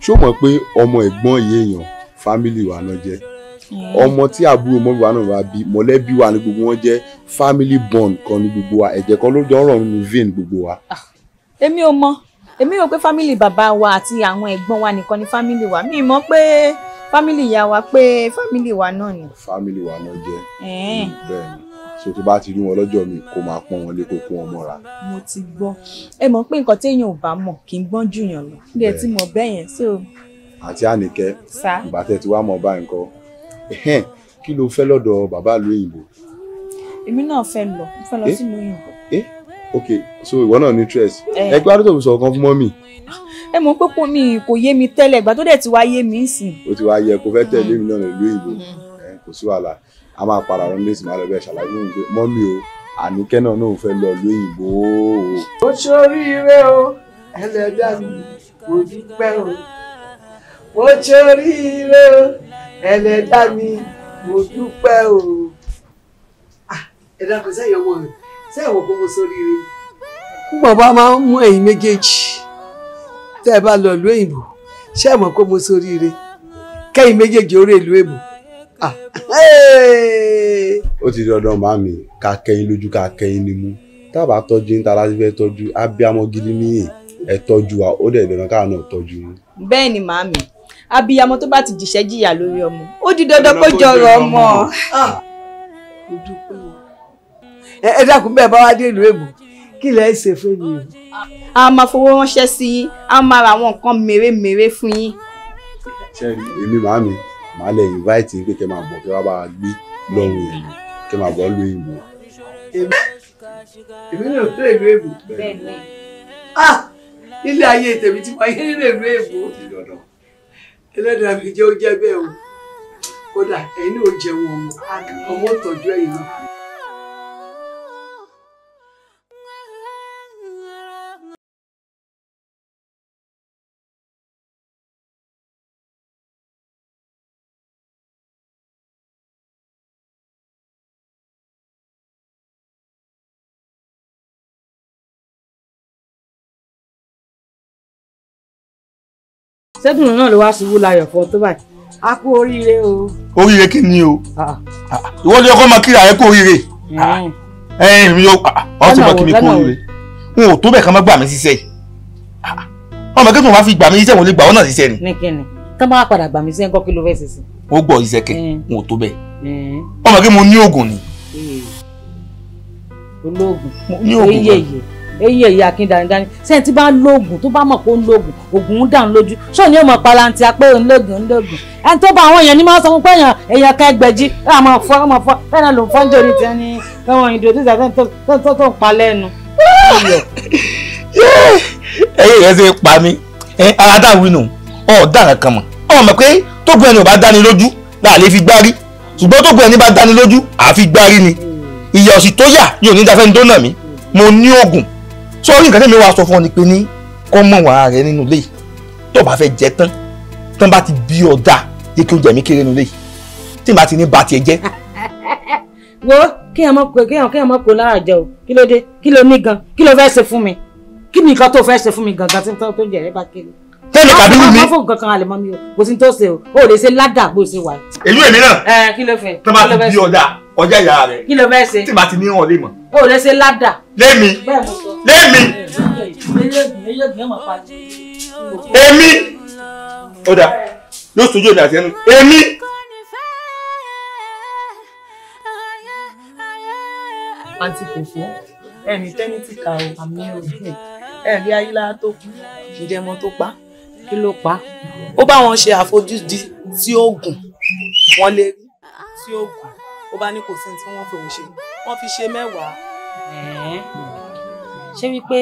ṣó mọ̀ pé ọmọ ẹ̀gbọ́n yìí èèyàn family wa náà jẹ́? Ọmọ tí àbúrò mọ́bí wa náà bá bí mọ̀lẹ́bí wa ni gbogbo wọn jẹ́, family bond kan ní gbogbo wa, ẹ̀jẹ̀ kan ló jọ ń rọ̀ nínú vein gbogbo wa. Èmi ò mọ̀, èmi rò pé family bàbá wa àti àwọn ẹ̀gbọ́n wa nìkan ni family wa. Mi mọ̀ pé family ìyá wa pé family wa náà ni. Family wa náà jẹ́, bẹ́ẹ̀ ni. So tó bá ti rí wọn lọ́jọ́ mi kó máa pọ́n wọn lé, kó kó wọn mọ́ra. Mo ti gbọ́. Ẹ mọ̀ pé nǹkan téèyàn ò bá mọ̀ kì í gbọ́n jù yàn lọ. Ilé ẹ ti mọ̀ bẹ́ẹ̀ yẹn so. Àǹtí Àníkẹ́, ìgbà tẹ́ ti wá mọ̀ báyìí nǹkan, kí ló fẹ́ lọ́dọ̀ bàbá ìlú òyìnbó? Èmi náà fẹ́ lọ, mo fẹ́ lọ sínú òyìnbó. Ok, so ìwọ náà ní interest. Ẹgbẹ́ àdúgbò fi sọ̀rọ̀ kan fún mọ́mì. Ẹ mọ̀ pé kò mi kò yé mi tẹ́lẹ̀, ìgbà tó dẹ̀ ti wá yé mi sìn. Ó ti wá yẹ kó fẹ́ tẹ̀lé mi náà nílùú òyìnbó. Kò sí wàhálà, a máa padà lọ nílé ìsìn máa lọ bẹ́ẹ̀ ṣàlàyé fún mi pé mọ́mì o, Àníkẹ́ náà náà fẹ́ lọ ìlú òyìnbó o. Ó ṣoríire o, ẹlẹ́dàá mi, mo dúpẹ́ o. Mo ṣoríire o, ẹlẹ́dàá mi, mo dúpẹ́ o. Ẹ dákun, sẹ́yìn ọmọ rẹ̀ sẹ́yìn ọmọ kó mo ṣoríire. Púpọ̀ bá máa ń mú ẹ̀yin méjèèjì tẹ́ ẹ bá lọ ìlú òyìnbó, ṣé ẹ mọ̀ kó mo ṣoríire kẹ́yìn méjèèjì ó rè ìlú èbó. Ó ti dandan màmí ká kẹ́yìn lójú ká kẹ́yìn nímú, tá a bá tọ́jú níta láti fẹ́ tọ́jú abiyamọ gidi níyìn, ẹ tọ́jú wa, ó dẹ̀ dandan káà náà tọ́jú yín. Bẹ́ẹ̀ ni màmí, abiyamọ tó bá ti jìṣẹ́ jìyà lórí ọmọ ó di dandan kó jọrọ ọmọ. Mo dúpẹ́ o. Ẹ dákun, bẹ́ẹ̀ bá wá dé ìlú èbó kí lẹ ṣe fún mi o? A máa fowó ránṣẹ́ sí yín, a máa ra àwọn nǹkan mèremère fún yín. Ṣẹ́rí èmi màámi màá lè invite yín pé kẹ́ máa bọ̀ kẹ́ wá bá wa gbé lọ́rùn ẹ̀yìn kẹ́ máa bọ̀ lóyìnbó. Èmi náà fẹ́ ìlú èbó. Ilé ayé tèmi tí mo yé nílé ìlú èbó. Ẹlẹ́dàá mi jẹ́ ó jẹ́ bẹ́ẹ̀ o. Kódà ẹ̀yin náà ó jẹun ọmọ, ọmọ ó tọ́jú ẹ̀yin náà. Sẹ́dùn náà ló wá ṣubú láyọ̀ fún ọ tó báyìí. A kú oríire o. Oríire kí ni o? Ìwọ ni ọkọ máa kíra ẹ kú oríire. Ẹ̀yin mi yóò ọ ti mọ kí mi kú oríire. N ò tó bẹ́ẹ̀ kan má gbà mí síṣẹ́ yìí. Ọmọ kí n bá fi gbà mí síṣẹ́, wọn lè gbà ọ́ náà síṣẹ́ ni. Ní kíni tán bá padà gbà mí síṣẹ́ ńkọ́, kí ló fẹ́ ṣe sí? Ó gbọ́ iṣẹ́ kẹ̀, n ò tó bẹ́ẹ̀. Ọmọ kí mo ní oògùn ni. Olóògùn eyín eyín èyí akíndánidání sẹ́yìn tí bá ń lóògùn tó bá mọ̀ pé ó ń lóògùn, ògùn ń dàn lójú ṣó ni ó mọ̀ palanti apé ó ń lóògùn ń lóògùn. Ẹni tó bá àwọn èèyàn ní máa sọ fún pé èèyàn èèyàn kan ẹgbẹ̀jì àmọ́ fọ́ ọmọ fọ́ bẹ́ẹ̀ náà ló ń fọ́njọ́ ní tiẹ̀ ní ẹ̀wọ̀n ìdòdó tó tó ń pa lẹ́nu. Ẹyẹ rẹ ṣe pa mí ara dá wínú ọ̀daràn kan mọ̀ ọmọ mọ̀ pé tógun ẹni ò bá dáni lójú láà lè fi gbárí, ṣùgbọ́n tógun ẹni bá dáni lójú àfi gbárí ni. Ìyà òsì tó yà ni ò ní dáfẹ́ni tó nà mí. Mo ní oògùn sórí nǹkan tẹ́mi wàá sọ fún ọ ni pé ní kọ́ mọ̀ wàá rẹ nínú ilé yìí tó bá fẹ́ jẹ tán tán bá ti bí ọ̀dà jẹ́ kí oúnjẹ mi kéré nínú ilé yìí tí n bá ti ní ba tiẹ̀ jẹ́. Wo kéèyàn mọ̀ kéèyàn mọ̀ kó lára jẹ o. Kí ló dé? Kí ló ní gan? Kí ló fẹ́ ṣe fún mi? Kí ni nǹkan tó fẹ́ ṣe fún mi gangan tí tó ń jẹ rẹ bá kéré? Tẹ́lẹ̀ Kàbírù mi. Má fún nǹkan kan àlè mọ́ mi o, kò sí tó ṣe o, o lè ṣe ládàá bó ṣe wà. Èyí èmi náà. Ẹ kí ló fẹ́? Tán bá ti bí ọ̀dà ọjà ìyá rẹ. Kí ló fẹ́ ṣe? Tí n bá ti ní hàn lè mọ̀. O lè ṣe ládàá. Lémi. Lémi. Èmi. Ó dà yóò sojú èmi àti ẹnu. Èmi. Àǹtí Kòfó, ẹni tẹ́ni ti kà ó, àmì ògùn ẹ̀rí ayélujára tó kú, ǹjẹ́ mọ tó pa? Kí ló pa? Ó bá wọn ṣe àfojúdi sí oògùn. Wọ́n lè rí tí oògùn ó bá ní kò sí tí wọ́n fi òun ṣe, wọ́n fi ṣe mẹ́wàá. Ṣé wípé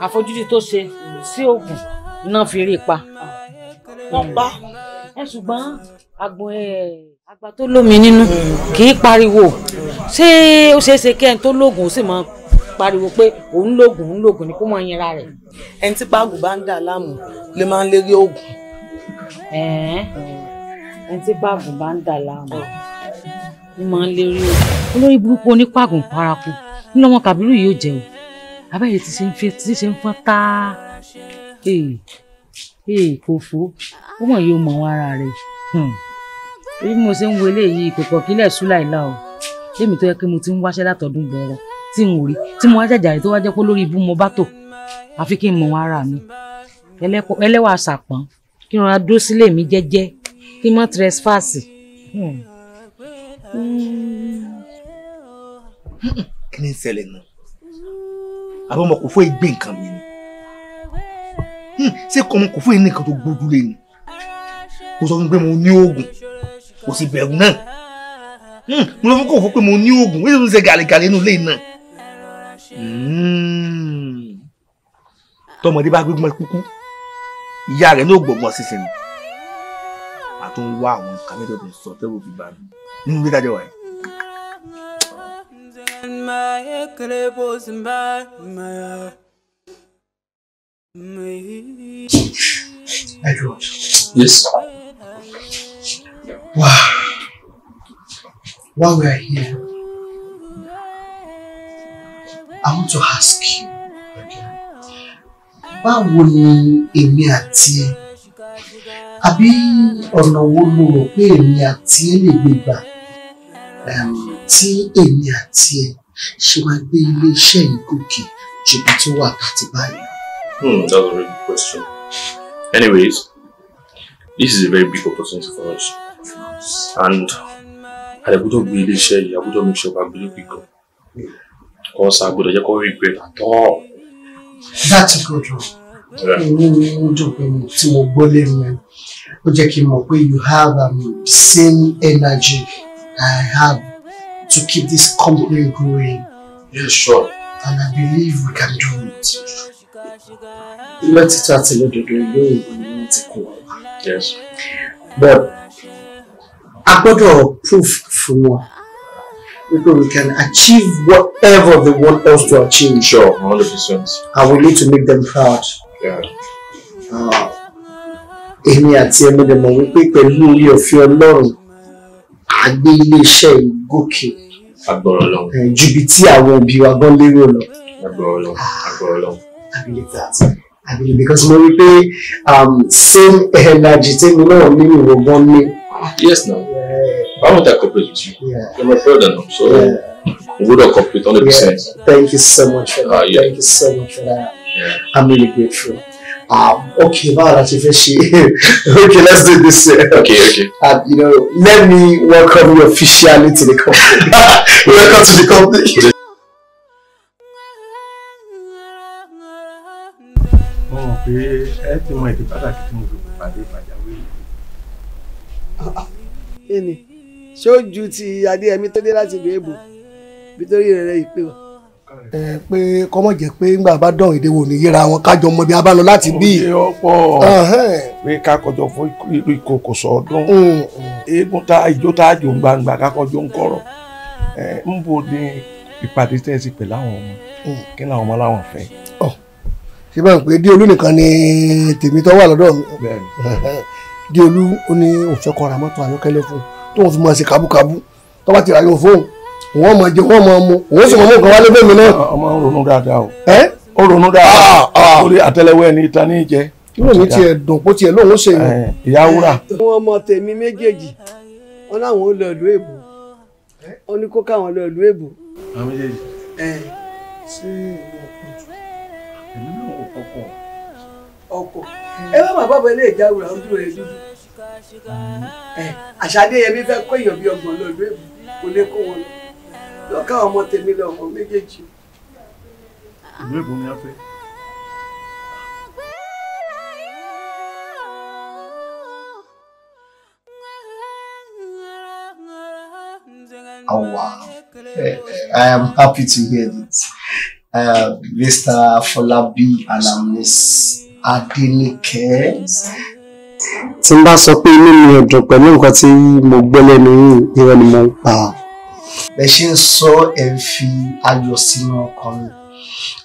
àfojúdi tó ṣe sí oògùn iná fi rí pa? Wọ́n pa. Ẹ ṣùgbọ́n àgbọn àgbà tó lómi nínú kì í pariwo. Ṣé ó ṣeé ṣe kí ẹni tó lóògùn ó sì máa pariwo pé òun lóògùn, òun lóògùn ni kó máa yinra rẹ̀? Ẹni tí pàgùn bá ń dà láàmú lè máa ń lérí oògùn. Ẹni tí pàgùn bá ń dà láàmú ni máa ń lérí oògùn. Olórí burúkú onípàgùn paraku nínú ọmọ Kàbírù yìí ó jẹ o. Abẹ́rẹ́ ti ṣe ń fẹ́ ti ṣe ń fọ́n tá kò fó ó mọ̀ yóò mọ̀ wọn ara rẹ̀. Bí mo ṣe ń wo eléyìí kò kọ̀ kílẹ̀ ṣúlà ìlà o. Lémi tó yẹ kí mo ti ń wáṣẹ́ látọ̀dún gbọ̀ọ̀rọ̀ tí n ò rí, tí mo wá jàjàre tó wá jẹ́ pé lórí ibú mo bá tò, àfi kí n mọ̀ wọn ara mi. Ẹlẹ́wà ṣàpọ́n kí n rọra dúró sílé mi jẹ́jẹ́ kí n mọ́ trespass. Kí ni ń ṣẹlẹ̀ náà? Àbọ̀ ọmọ kò fún ìgbé nǹkan mi ni. Ṣé ọmọ kò fún ìní nǹkan tó gbójúlé ni? Mo sọ fún mi pé mo ní oògùn, kò sì bẹ̀rù náà. Mo sọ fún kò fún pé mo ní oògùn, wíṣọ ń ṣe gàlégàlé inú ilé náà. Tọmọdé bá gbégbọ́n kúkú, ìyá rẹ̀ náà gbọ̀ngbọ̀n sísìn ni. A tún wá àwọn nǹkan mẹ́jọ tó ń sọ tẹ́wọ́ fi bá mi nínú ilé ìtajà wa yìí. Edward. Yes. Wow. While we are here, I want to ask you, okay, báwo ni èmi àti ẹ, àbí ọ̀nà wo lo rò pé èmi àti ẹ lè gbé gbà tí èmi àti ẹ ṣe máa gbé ilé iṣẹ́ yìí gòkè ju ibi tó wà láti báyìí? That's a very good question. Anyways, this is a very big opportunity for us. And a gbọ́dọ̀ gbé ilé iṣẹ́ yìí, a gbọ́dọ̀ make sure we gbé gan. Because a gbọ́dọ̀ jẹ́ kó regret at all. That's a good one. Inú mi ń dùn pé tí mo gbọ́ lẹ́nu ẹ̀, ó jẹ́ kí n mọ̀ pé you have the same energy I have to keep this company growing. Yeah, sure. And I believe we can do it. Lọ́títọ́ àti lódodo ìlú òyìnbó ni wọ́n ti kó wa wá. Yes. But a gbọ́dọ̀ proof fún wọn wípé we can achieve whatever they want us to achieve. Sure, 100%. And we need to make them proud. Yeah. Èmi àti ẹ̀mí lè mọ̀ wípé pẹ̀lú orí ọ̀fẹ́ Ọlọ́run, a gbé ilé-iṣẹ́ yìí gòkè. Agbára Ọlọ́run. Ju ibi tí àwọn òbí wa gan lérò lọ. Agbára Ọlọ́run. Agbára Ọlọ́run. I believe that. I believe because mo rí pé same energy tèmi náà ní ìwọ gan ní. Yes, now. Why won't I cooperate with you? Yeah. You're my brother now, so we would have cooperate 100%. Yeah. Thank you so much for that. Yeah. Thank you so much for that. Yeah. I'm really grateful. Okay, báwo la ṣe fẹ́ ṣe? Okay, let's do this. Okay, okay. You know, let me welcome you officially to the company. Welcome to the company. Mo mọ̀ pé ẹ ti mọ ìdí pàtàkì tí mo fi pàdé pàjáwìrì. Kíni ṣé ó ju ti Adéyẹmí tó dé láti ìlú èbò nítorí rẹ̀ ìpè wá. Ẹ pé kọ́mọ̀ jẹ́ pé ńgbà bá dán èdè wò ní yíra wọn kájọ mọ bí a bá lọ láti bí. Ó pọ̀ pé kákọjọ fún ìkòkò sọ̀ọ́dún eégún tá ìjó tá àjò ń gbangba kákọjọ ń kọ̀rọ̀. Ń bo ni ìpàdé tẹ́ ẹ ti pẹ̀lú àwọn ọmọ, kí ni àwọn ọmọ láwọn fẹ́? Ṣé báyìí pé Déolú nìkan ni tèmi tó wà lọ́dọ̀ mi? Déolú ó ní òun fẹ́ kó ra mọ́tò ayọ́kẹ́lẹ́ fún un tóun fi máa ṣe kábúkábú, tó bá ti rà yóò fóun òun máa jẹ òun máa mu òun sì máa mú nǹkan wálé fún mi náà. Ọmọ ń ronú dáadáa o. Ó ronú dáadáa lórí àtẹ́lẹwọ́ ẹni ìta ní jẹ. Inú mi tiẹ̀ dùn pé tiẹ̀ lóun ó ṣe yẹn. Ìyá wúrà. Àwọn ọmọ tèmi méjèèjì wọn láwọn ó lọ ìlú èbó, wọn ní kó káwọn lọ ìlú èbó. Àwọn méjèèjì. Ṣé ìwọ ọkọ jù? Èmi náà ò kọ́kọ́. Ọkọ ẹ bá bàbá bọ ilé ìjáwúrà ojú rẹ dúdú. Àṣà Adéyẹmí fẹ́ kó èèyàn bíi 30 lọ ìlú èbó, kò lè kó wọn lọ. Lọ káwọn ọmọ tèmi lọ ọmọ méjèèjì. Ìlú èbó ni a fẹ́. Oh, wow. I am happy to hear this. Mr. Afolabi and Miss Adenike. Tí n bá sọ pé inú mi ò dùn pẹ̀lú nǹkan tí mo gbọ́ lẹ́nu yín, irọ́ ni mo ń pa. Bẹ́ẹ̀ ṣe ń sọ ẹ̀ ń fi ayọ̀ sínú ọkàn mi.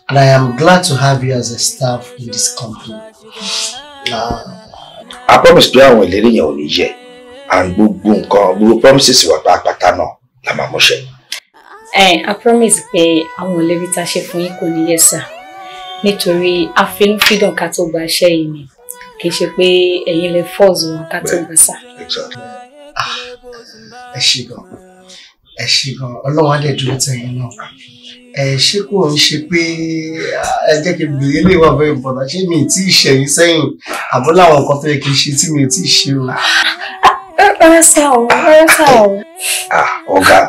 And I am glad to have you as a staff in this company. I promise pé àwọn ìlérí yẹn ò ní yẹ̀, and gbogbo nǹkan, gbogbo promises wa pàápàá náà la máa múṣẹ. I promise pé àwọn ìlérí tá a ṣe fún yín kò ní yẹ̀ sà, nítorí àfinúfídàn ká tó gba iṣẹ́ yìí ni, kì í ṣe pé ẹ̀yin lè force wọn ká tó gbà sà. Ẹ ṣé gan, ẹ ṣé gan, Ọlọ́run á dẹ̀ dúró tẹ̀yìn náà. Ẹ ṣé kò ń ṣe pé ẹ jẹ́ kí n bèrè lè wà very important, ṣé mi ì tí ì ṣẹ̀yìn sẹ́yìn àbọ̀ láwọn nǹkan tó yẹ kí n ṣe tí mi ò tí ì ṣe o. Rárá sá o, rárá sá o. Ọ̀gá,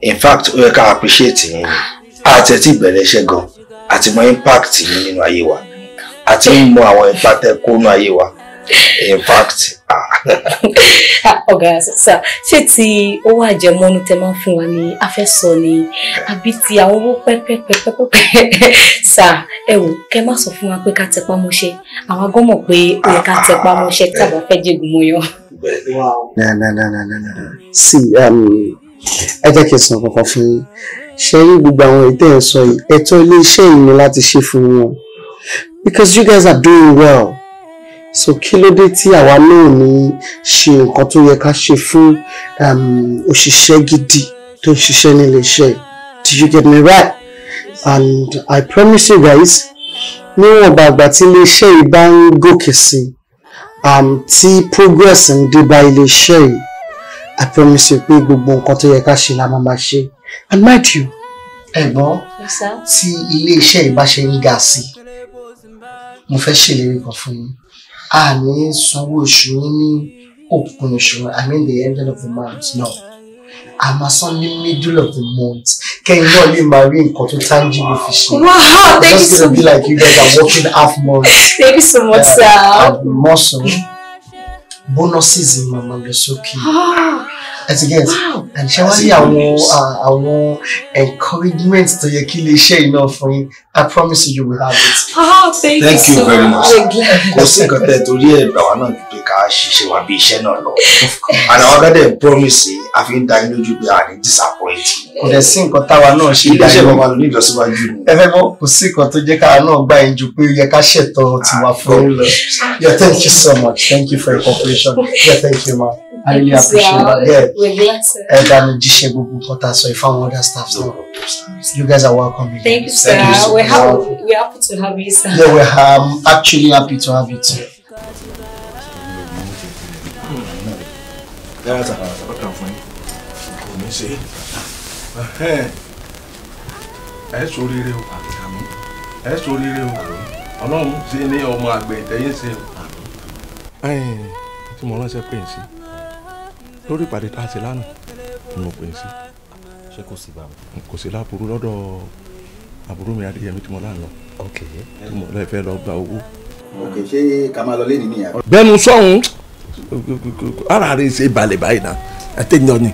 in fact ó yẹ ká appreciate yín ni, àti ẹ̀ tí ìbẹ̀rẹ̀ iṣẹ́ gan, àti mọ impact yín nínú ayé wa, àti ń mọ àwọn ipa tẹ́ kó nínú ayé wa, in fact. Ọ̀gá sá, ṣé ti owó àjẹmọ́nú tẹ máa ń fún wa ní afẹ́sọ ni àbí ti àwọn owó pẹ́pẹ́pẹ́pẹ́pẹ́? Sá, ẹ wò, kẹ́ má sọ fún wa pé ká tẹpá mọ́ṣẹ́, àwọn agọ́ mọ̀ pé ó yẹ ká tẹpá mọ́ṣẹ́ tí a bá fẹ́ jẹ́gun mọ́yán. No, no, no, no, no, no. See, ẹ jẹ́ kí n sọ kankan fún yín. Ṣé rí gbogbo àwọn ètò ẹ̀ sọ yìí, ẹ̀tọ́ ilé-iṣẹ́ yìí ni láti ṣe fún wọn. Because you guys are doing well. So kí ló dé tí àwa náà ní ṣe nǹkan tó yẹ ká ṣe fún òṣìṣẹ́ gidi tó ń ṣiṣẹ́ ní ilé-iṣẹ́ yìí? Do you get me right? And I promise you guys, níwọ̀nba àgbà tí ilé-iṣẹ́ yìí bá ń gòkè sí, tí progress ń dé bá ilé-iṣẹ́ yìí, I promise you pé gbogbo nǹkan tó yẹ ká ṣe la máa máa ṣe. And mind you, ẹ̀gbọ́n, tí ilé-iṣẹ́ yìí bá ṣe ń ga sí, mo fẹ́ ṣèlérí kan fún yín. A ní sanwó oṣù yín ní òpin oṣù, I mean the end of the month, no. A máa san ní middle of the month. Kẹ́yìn náà lè máa rí nǹkan tó tangible fi ṣe. Wow, thank you so much. It's just gonna be like you guys are working half month. Thank you so much, sir. And more so, bonuses in mama lọ sókè. Ẹ ti get. And ṣé wá rí àwọn encouragement tó yẹ kí iléeṣẹ́ yìí náà fún yín? I promise you, you will have it. Oh, thank you so very much. We're Kò sí nǹkan tẹ́ torí ẹ̀ gbà wá náà ju pé ká ṣiṣẹ́ wa bí iṣẹ́ náà lọ. And àwọn gẹ́gẹ́ promise a fi ń da yín lójú pé a ní disappoint. Kò dẹ̀ sí nǹkan táwa náà ṣe Iléeṣẹ́ kan máa lò ní ìlọsíwájú ni. Ẹ fẹ́ mọ̀, kò sí nǹkan tó jẹ́ káwa náà gbà yín ju pé ó yẹ ká ṣètò tiwa fún yín lọ. Yeah, thank you so much. Thank you for your cooperation. Yeah, thank you, ma. I really appreciate that. Yeah. We're glad, sir. Ẹ bá mi jíṣẹ́ gbogbo nǹkan tá a sọ yìí fáwọn other staffs náà. You guys are welcome again. Thank you, sir. We're happy to have you, sir. Yeah, we're actually happy to have you too. Ẹ ṣoríire o, ẹ ṣoríire o, Ọlọ́run ṣe ní ọmọ àgbẹ̀ ìtẹ̀yìn ṣe o. Tí mo ránṣẹ́ pè ń sí lórí ìpàdé tá a ṣe lánàá ni mo pè ń sí. Ṣé kò sí báwo? Kò sí láburú lọ́dọ̀ àbúrò mi Adéyẹmí tí mo lá ń lọ. Tí mo lọ fẹ́ lọ gba owó. Ok, ṣé ká máa lọ lé nìyí nìyà? Bẹ́ẹ̀ni sọ̀hún, ara rẹ̀ ṣe balẹ̀ báyìí náà, ẹ tẹ́ ń yọ ni.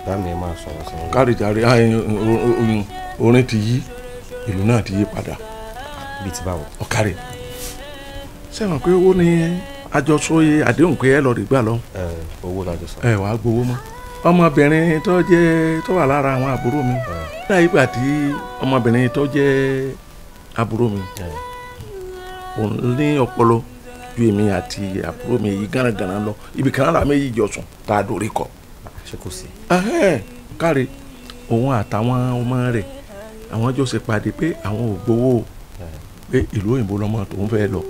Bámi ẹ máa sọ̀rọ̀ sọ̀rọ̀. Kárí jàre, orin ti yí, ìlú náà ti yí padà. Bíi ti báwo? Ọ̀kàrẹ̀. Sẹ́wọ̀n pé owó ni àjọsọ àdéhùn pé ẹ lọ rí gbà lọ. Owó lájọ sọ. Ẹ wàá gbowó mọ́. Ọmọbìnrin tó jẹ́ tó wà lára àwọn àbúrò mi. Láyé ìgbà tí ọmọbìnrin tó jẹ́ àbúrò mi, òun ní ọpọlọ ju èmi àti àbúrò mi yìí gánagànà lọ. Ibi kan lára méjì jọ sùn tá a dòrí kọ. Ṣé kò sí? Káre, òun àtàwọn ọmọ rẹ̀ àwọn jọ ṣe pàdé pé àwọn ò gbowó pé ìlú òyìnbó lọmọ tòun fẹ́ lọ.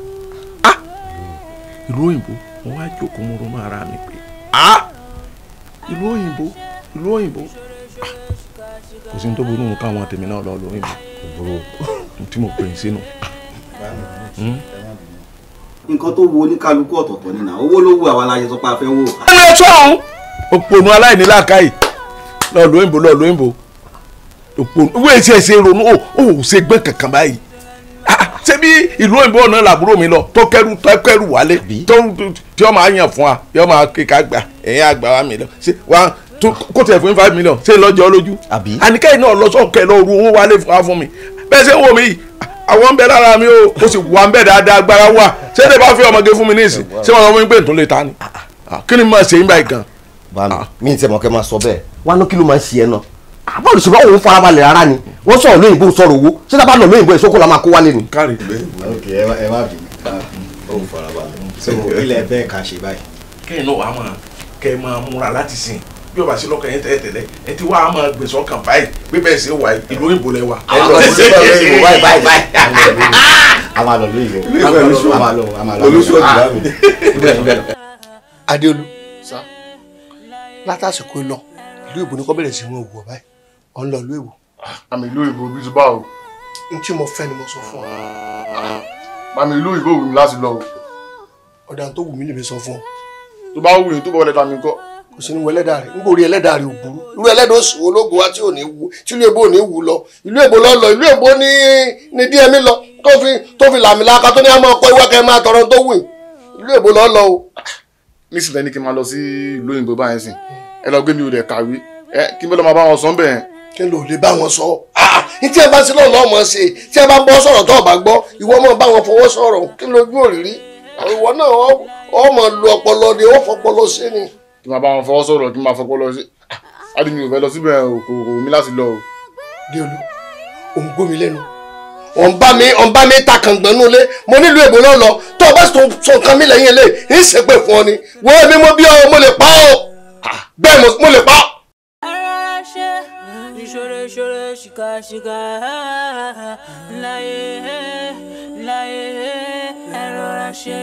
Ìlú òyìnbó, wọn á jókòó mo ronú ara mi pé ìlú òyìnbó, ìlú òyìnbó, kò sí ní tó burú nù káwọn tèmi náà lọ lóyìnbó tí mo pè é sínú. Nǹkan tó wo oníkálukú ọ̀tọ̀ọ̀tọ̀ ni náà, owó ló wù àwa la ṣe sọ pé a fẹ́ wò. Ẹ sọ̀hún, òpònú aláìní làákàyè lọ lóyìnbó, lọ lóyìnbó, òpònú wíwèé ṣe ṣe ronú ó ṣe gbọ́n kankan báyìí. Ṣé bí ìlú òyìnbó náà làbúrò mi lọ tó kẹrù wálé tó tí ó máa yàn fún wa yóò máa kíkà gbà ẹ̀yìn àgbà wa mi lọ ṣé wa Kó tiẹ̀ fún 5 million ṣé lọ́jọ́ lójú. Àníkẹ́yìn náà lọ sọ̀kẹ́ lọ ru owó wálé fún mi. Bẹ́ẹ̀ ṣe ń wò mí yìí, àwọn ń bẹ lára mi o, ó sì wà ń bẹ dáadáa, agbára wà. Ṣé lè bá fi ọmọge fún mi ní ìsìn? Ṣé wọn sọ fún mi pé ntún lè ta ni? Kí ni mo ṣe ń báyìí gan? Bàmí, mi ì tẹ́ mọ̀ kẹ́ máa sọ bẹ́ẹ̀. Wá ní kí ló máa ń ṣe ẹ náà? Báwo ṣe bá òun farabalẹ̀ rárá ni? Wọ́n sọ̀rọ̀ lóyìnbó sọ̀rọ̀ owó. Ṣé tá bá lọ lóyìnbó èso kó la máa kó wálé ni? Kárí. Ok, ẹ má bínú. Ó farabalẹ̀. So ilẹ̀ bẹ́ẹ̀ ká ṣe báyìí. Kẹ́yìn náà wàá máa kẹ́ ẹ máa múra láti sìn. Bí o bá sí lọ́kàn yẹn tẹ́lẹ̀tẹ́lẹ̀, ẹ ti wá máa gbèsè ọkàn báyìí bí bẹ́ẹ̀ ṣe wà ìlú òyìnbó lẹ wà. Ẹ lọ sí ìlú òyìnbó báyìí báyìí báyìí. A máa lọ lóyìnbó. A máa lọ, a máa lọ. Adéolú, látàsìkò lọ, ìlú ìbò ní kọ́ bẹ̀rẹ̀ sí wọn wù ọ báyìí, ọ̀ ń lọ ìlú ìbò. Àmì ìlú ìbò bíi ti báwo? N tí mo fẹ́ ni mo sọ fún ọ. Àmì ìlú ìbò wù mí láti lọ o. Ọ̀dà tó wù mí lèmi sọ fún ọ. Tó bá wù yín tó bá wọlé ta mi kọ́. Kò sí ní wọ ẹlẹ́dàá rẹ̀, nígbà orí ẹlẹ́dàá rẹ̀ ò burú. Irú ẹlẹ́dàá òsì wo lógo wa tí ò ní wù, tí ìlú èbó ò ní wù lọ. Ìlú èbó lọ lọ, ìlú èbó ní díẹ̀ mi lọ, tó fi làmìlaka tó ní a máa kọ́ ìwé kẹ́ máa tọrọ tó wù yín. Ìlú èbó lọ lọ o. Nísìnyí ní kí n máa lọ sí ìlú òyìnbó báyìí sìn. Ẹ lọ gbé mi ò dẹ̀ kàwé. Ẹ kí n bẹ́ lọ máa bá wọn sọ ń bẹ̀ yẹn. Kí ló lè bá wọn sọ? Ní tí ẹ bá sí lọ́ọ̀ lọ́mọ ṣe, tí ẹ bá bọ́ sọ̀rọ̀ tó o bá gbọ́, ìwọ máa bá wọn fọwọ́ sọ̀rọ̀, kí lójú òrìrí? Ìwọ náà ọ máa lo ọpọlọ ni, ó fọpọlọ sí ni. Kí n máa bá wọn fọwọ́ sọ̀rọ̀, kí n máa fọpọlọ sí. Ádì mi ò fẹ́ lọ síbẹ̀ o, kò wù mí láti lọ o. Déolú, ò ń gbó mi lẹ́nu. Ò ń bá mi ta kàngbọ̀n nú ilé. Mo nílùú èbó náà lọ. Tó o bá sì tún sọ nǹkan mi lẹ́yìn ilé, ń ṣépè fún ọ ni. Wo èmi mo bí ọ, mo lè pa ọ́. Bẹ́ẹ̀ mo lè pa ọ́. Ìṣòro ṣìkàṣìkà láyé láyé ẹ rọra ṣe.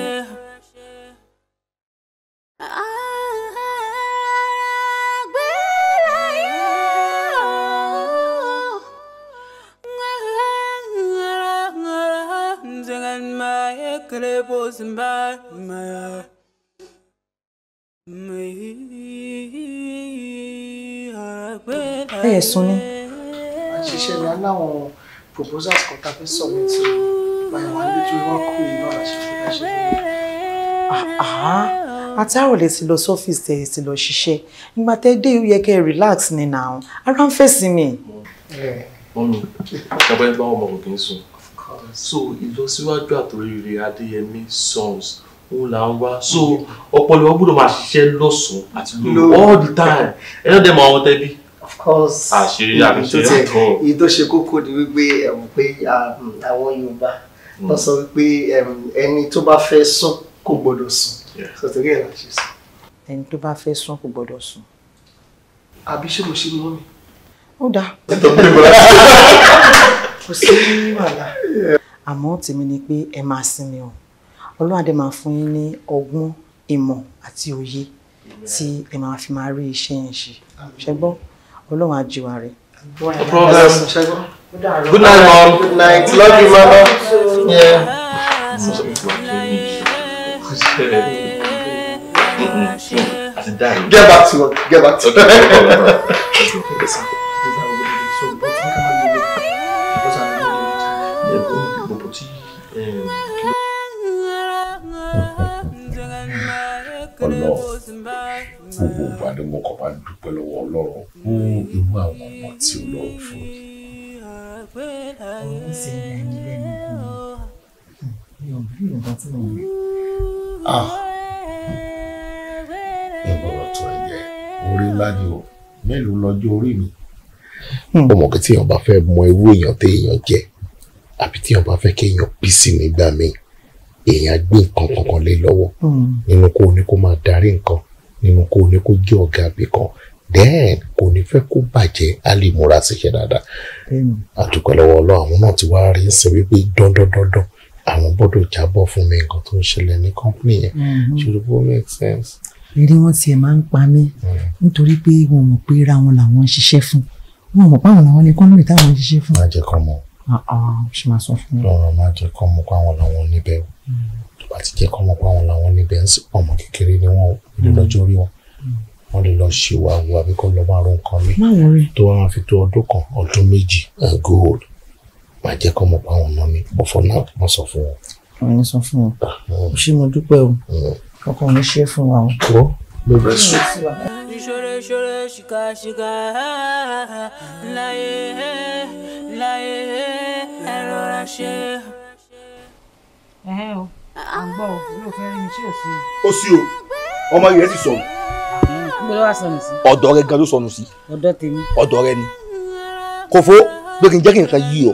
Ẹ sùn ni. Àṣìṣe ni aláwọn proposals kan tá a fẹ́ submit by one day tí wọ́n kú iná àṣìṣe fẹ́ ṣe. Àtàrò lè ti lọ sọ́fíìsì tẹ̀ ti lọ ṣiṣẹ́. Nígbà tẹ́ dé ó yẹ kẹ́ ẹ relax ni now. Ara ń fẹ́ sí mi. Mọ́mí, ọ̀pọ̀ ẹni bá wọn mọ̀ kò kí ń sùn. So ìlọsíwájú àtòríire Adéyẹmí Sons òun là ń wá. So ọpọlọ wọn gbọ́dọ̀ máa ṣiṣẹ́ lọ́sàn-án àti lóru all the time. Ẹ náà dẹ̀ mọ àwọn tẹ́bí. Of course. Àṣírí àṣírí àtọ̀. Èyí tó ṣe kókó ni wípé ẹ̀wọ̀n pé àwọn Yorùbá wọ́n sọ wípé ẹni tó bá fẹ́ sùn kò gbọ́dọ̀ sùn. Sọ torí ẹ̀ la ṣe sùn. Ẹni tó bá fẹ́ sùn kò gbọ́dọ̀ sùn. Àbí ṣé mo ṣe mọ́ mi? Ó dáa. Kò sí wàhálà. Àmọ́ tèmi ni pé ẹ máa sinmi o. Ọlọ́run á dẹ̀ máa fún yín ní ọgbọ́n, ìmọ̀ àti òye tí ẹ máa fi máa rí iṣẹ́ yẹn ṣe. Ṣé gbọ́? Ọlọ́run á jí wa rẹ̀. No problem. Good night, Mom. Good night. Love you, Mama. Yeah. Get back to work. Get back to work. Ọlọ́run, gbogbo ìgbà ni mo kàn máa ń dúpẹ́ lọ́wọ́ Ọlọ́run fún irú àwọn ọmọ tí Ọlọ́run fún mi. Ọ̀rọ̀ sì ń ya ẹni lẹ́nu gan-an. Mi ò bí nǹkan tí mo rí. Ìgbọ̀rọ̀ tó ẹ jẹ́ orí ńlá ni o, mélòó lọ́jọ́ orí mi. Ó mọ̀ pé tí èèyàn bá fẹ́ mọ irú èèyàn téèyàn jẹ́ àbí tí èèyàn bá fẹ́ kéèyàn bí sí nígbà míì, èèyàn gbé nǹkan kankan lé lọ́wọ́. Nínú kó o ní kó máa darí nǹkan, nínú kó o ní kó jẹ́ ọ̀gá àbí kan, then kò ní fẹ́ kó bàjẹ́, á lè múra síṣẹ́ dáadáa. Àdúpẹ́ lọ́wọ́ Ọlọ́run, àwọn náà ti wá rí ń sọ wípé dandandandan àwọn gbọ́dọ̀ jábọ̀ fún mi nǹkan tó ń ṣẹlẹ̀ ní company yẹn. Ṣé o make sense? Eré wọn tiẹ̀ máa ń pa mí nítorí pé wọn mọ̀ pé ra wọn làwọn ń ṣiṣẹ́ fún. Wọn mọ̀ páwọn làwọn ní company táwọn ń ṣiṣẹ́ fún. Má jẹ́ kán mọ̀. Ṣe máa sọ fún mi. Lọ́rọ̀ má jẹ́ kán mọ̀ páwọn làwọn níbẹ̀ o. Tó bá ti jẹ́ kán mọ̀ páwọn làwọn níbẹ̀ ń sìn ọmọ kékeré ni wọ́n lè lọ́jọ́ orí wọn. Wọ́n lè lọ ṣe wà wò àbí kó lọ máa ro nǹkan mi. Má worry. Tó wá máa fi tó ọdún kan, ọdún méjì, gold. Má jẹ́ kán mọ̀ páwọn náà ní. But for now, má sọ fún wọn. Àwọn ní sọ fún wọn. Ṣé mo dúpẹ́ o? Ọkọ mi ṣe fún wa o. Ó ló bẹ̀ sùn. Ṣoore ṣoore ṣìkà ṣìkà láyé láyé ẹ rọra ṣe. Ẹ̀hẹ́ o, à ń gbọ́ o, olóò fẹ́ rí mi tí ò sí o. Ó sí o, ọmọ rẹ̀ sì sọnù. Níbo ló wá sọnù sí? Ọ̀dọ̀ rẹ̀ gan ló sọnù sí. Ọ̀dọ̀ tèmi. Ọ̀dọ̀ rẹ̀ ni. Kòfó pé kí n jẹ́ kí nǹkan yí ọ.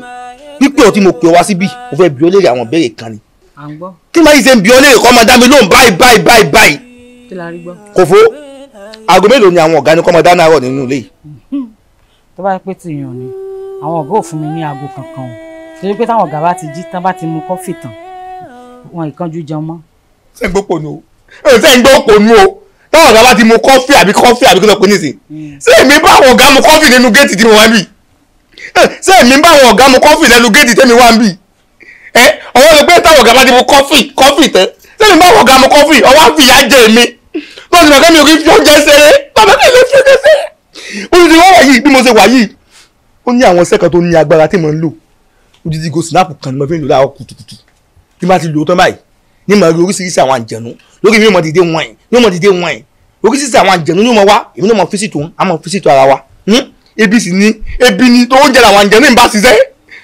Pípé ọ tí mo pè ọ wá síbí, mo fẹ́ bi ọ́ léèrè àwọn ìbéèrè kan ni. À ń gbọ́. Tí màá yìí ṣe ń bi ọ́ léèrè kọ́ máa dá mi lóhùn báyìí báyìí báyìí báyìí. Kí la rí gbọ́? Kòfó, aago mélòó ni àwọn ọ̀gá ní kọ́ máa dáná àárọ̀ nínú ilé yìí? Tó bá yẹ pé tìyàn ni, àwọn ọ̀gá ò fún mi ní aago kankan o. Torí pé táwọn ọ̀gá bá ti jí tán bá ti mu kọ́fì tán, wọn ìkánjú jẹun mọ́. Ṣé ń gbọ́ pònú o? Ṣé ń gbọ́ pònú o? Táwọn ọ̀gá bá ti mu kọ́fì àbí kọ́fì àbí kí ló pe nísìn? Ṣé èmi bá àwọn ọ̀gá mu kọ́fì nínú géètì tí mo wá ń bì? Ṣé èmi bá àwọn ọ̀gá mu kọ́fì lẹ́nu géètì tẹ́mi wá ń bì? Ẹ ọwọ́ lè pé táwọn ọ̀gá bá ti mu kọ́fì kọ́fì tẹ́. Ṣé èmi bá àwọn ọ̀gá mu kọ́fì ọwọ́ á fi ìyà jẹ mi? Lọ́sìn bàbá mi ò kí fi oúnjẹ ṣeré. Bàbá mi lè fi oúnjẹ ṣeré. Ó ti wọ́n wà yìí bí mo ṣe wà yìí. Ó ní àwọn iṣẹ́ kan tó ní agbára tí mo ń lò. Odidi go snap kan ni mo fi ń lò láàárọ̀ kùtùkùtù. Bí mo bá ti lò ó tán báyìí, ní mo rí oríṣiríṣi àwọn àǹjẹ̀nú lórí mi ò mọ̀ dìde wọ̀nyí ní mo dìde wọ̀nyí oríṣiríṣi àwọn àǹjẹ̀nú ní mo wá èmi náà mo fi sìtò á mo fi sìtò ara wa ebi sì ni ebi ni tó oúnjẹ làwọn àǹjẹ̀nú ń bá ṣiṣẹ́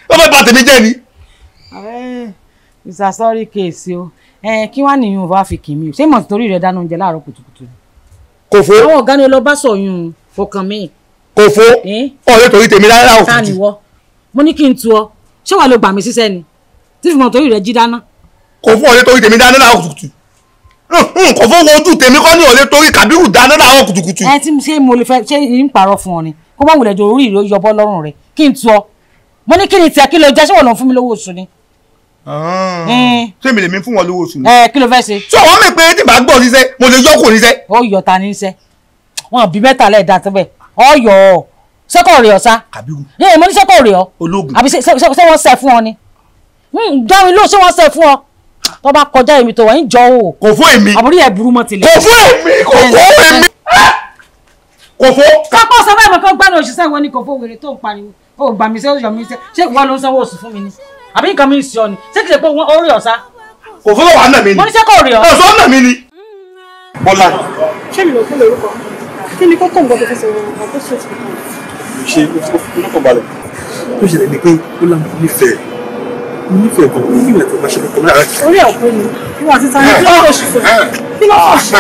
ó fẹ́ bà tèmi jẹ́ ni. It's a sorry case o. Kí wàá nìyún wàá fi kì mí o, ṣé mọ̀ torí rẹ̀ dáná oúnjẹ láàárọ̀ kùtùkùtù ni. Kòfó. Àwọn ọ̀gá ni lọ bá sọ yún fọkàn mi. Kòfó ọ̀rẹ́ torí tèmi rárá o. Ta ni wọ́? Mo ní kí n tu ọ, ṣé wàá lọ gbà mí síṣẹ́ ni tí fi mọ̀ torí rẹ̀ jí dáná. Kòfó ọ̀rẹ́ torí tèmi dáná láàárọ̀ kùtùkùtù. Kòfó wo ojú tèmi kọ́ ní ọ̀rẹ́ torí Kàbírù dáná láàárọ̀ kùtùkùtù. Ẹ tí ṣé mo lè fẹ́ ṣé ń parọ́ fún ọ ni kó má wulẹ̀ jọ orí ìró yọbọ́ lọ́rùn rẹ̀ kí n tu ọ. Mo ní kí ni tiẹ̀ kí ló jẹ́ ṣé wọ́n lọ fún mi lówó oṣù ni. Ṣé mi lè mi fún wọn lówó oṣù ni. Kí ló fẹ́ ṣe. Ṣé àwọn mi pé tí bá gbọ́ ṣiṣẹ́ mo lè yọ kò níṣẹ́. Ó yọ ta ní iṣẹ́ wọn bí mẹ́ta lẹ́ẹ̀dá tó bẹ̀ ọ yọ ọ sẹ́kọ̀ rẹ̀ ọ sá. Kàbírù. Mo ní sẹ́kọ̀ rẹ̀ ọ. Ológun. Àbí ṣé wọ́n ṣe fún ọ ni. Dáhùn ló ṣé wọ́n ṣe fún ọ tó bá kọjá èmi tó wà ń jọ o. Kò fún èmi. Àbúrò yẹn burú mọ́ tilẹ̀. Kò fún èmi kò fún èmi. Kò fún. Sápọ̀ sọ fún ẹ̀mọ́ kan gbádùn òṣìṣẹ́ ìwọ ni kò fún wèrè tó ń pariwo o gbà mí sẹ́wọ́n yọ mí sẹ́ ṣé ìwọ ló ń sanwó oṣù fún mi ni àbí nǹkan mi ń sọ ni ṣé kìí ṣe pé ó rí ọ̀sá. Kò fún lọ́wọ́ àná mi ni. Mo ní ṣé kò rí ọ. Ọ̀sán àná mi ni. Bọ́lá. Ṣé mi ló fún lórúkọ? Kí ni kókó nǹkan tó fẹ́ sọ ọ̀rọ̀ tó ṣe ti kàn? Ṣé o fi lọ́kàn balẹ̀? Tó ṣẹlẹ̀ ni pé ó láwọn nífẹ̀ẹ́ nífẹ̀ẹ́ gan ní ìwẹ̀ tó máa ṣe lọ́kàn lára. Orí ẹ̀ òpin ni ìwà títa ní kí ló fò ṣì fún kí ló fò ṣì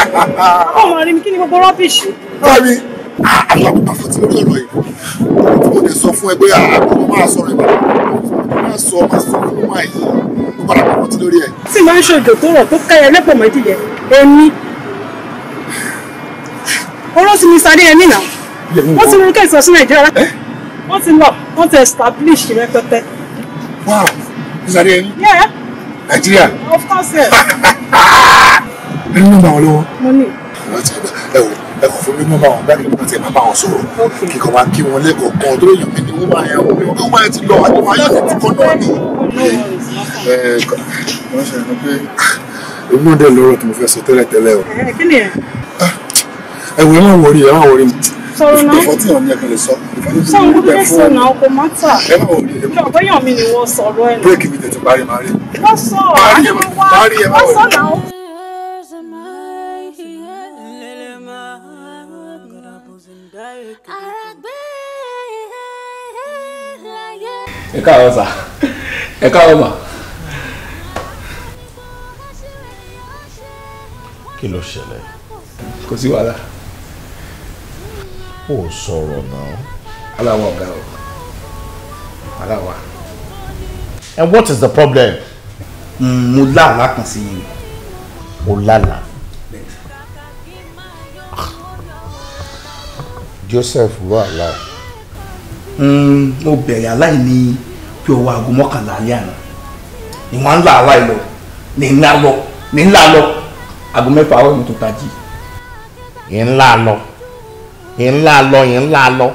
ọmọ rí mi kí ni gbogbo rọ́bìṣì. Báyìí àwọn àgùntàn fún ti lórí ọ̀rọ̀ yìí tí mo lè sọ fún ẹ pé àbúrò máa sọ̀rọ̀ ìgbà máa sọ máa sọ fún máa yìí ó padà pọ̀ tí lórí ẹ̀. Tí màá ń ṣòjò tó rọ̀ tó kẹ́yẹ lẹ́pọ̀ mọ́ ìdíyẹ èmi oró ti mi sáré ẹ̀mí náà wọ́n ti mú kẹ́sì lọ sí Nàìjíríà wọ́n ti lọ wọ́n ti establish rẹpẹtẹ. Wow, sáré ẹni. Yeah. Nàìjíríà. Of course yes. Ẹni nọ́mbà wọn lọ́wọ́. Mo ní. Ẹ wò ẹ kò fún mi nọ́mbà wọn báyìí nígbà tí ẹ bá bá wọn sọ̀rọ̀. Kíkọ́ máa kí wọn lẹ́kọ̀ọ̀kan tó lè yàn mí ní wọ́n máa yẹn wọ́n wọ́n máa ti lọ àti wọ́n ayọ̀ ti kọ́ náà ni. Ẹ wọ́n ṣe ẹni pé èmi náà dẹ̀ lọ́rọ̀ tí mo fẹ́ sọ tẹ́lẹ̀ tẹ́lẹ̀ o. Kí ni ẹ? Ẹ wò ẹ má wọrí ẹ má wọrí. Sọ̀rọ̀ náà. Ìfọ́ tí yàn ní ẹ̀kan lè sọ. Sọ̀rọ̀ kó fẹ́ sọ náà kò má tà. Ẹ má wọrí ẹ má wọrí. Ọ̀gbẹ́yàn mi ni wọ́n sọ̀rọ̀ ẹ̀ náà. Bírèkì mi tètè parí màá rí. Wọ́n sọ àdéhùn wá wọ́n sọ náà. Ẹ káàárọ̀ sà, ẹ káàárọ̀ mà. Kí ló ṣẹlẹ̀? Kò sí wàhálà. Ó sọ̀rọ̀ náà. Aláwọ̀ ọ̀gá o. Aláwọ̀. And what is the problem? Mo lá àlá kan sí yín. O lálàá? Joseph wà láì. Mo bẹ̀rẹ̀ aláì ní bí ọwọ́ aago 11 alẹ́ àná. Ni wọ́n ń lá aláì lọ, ní ńlá lọ, ní ńlá lọ. Aago 6 àárọ̀ mi tó tají. Ńlá lọ, ńlá lọ, ńlá lọ.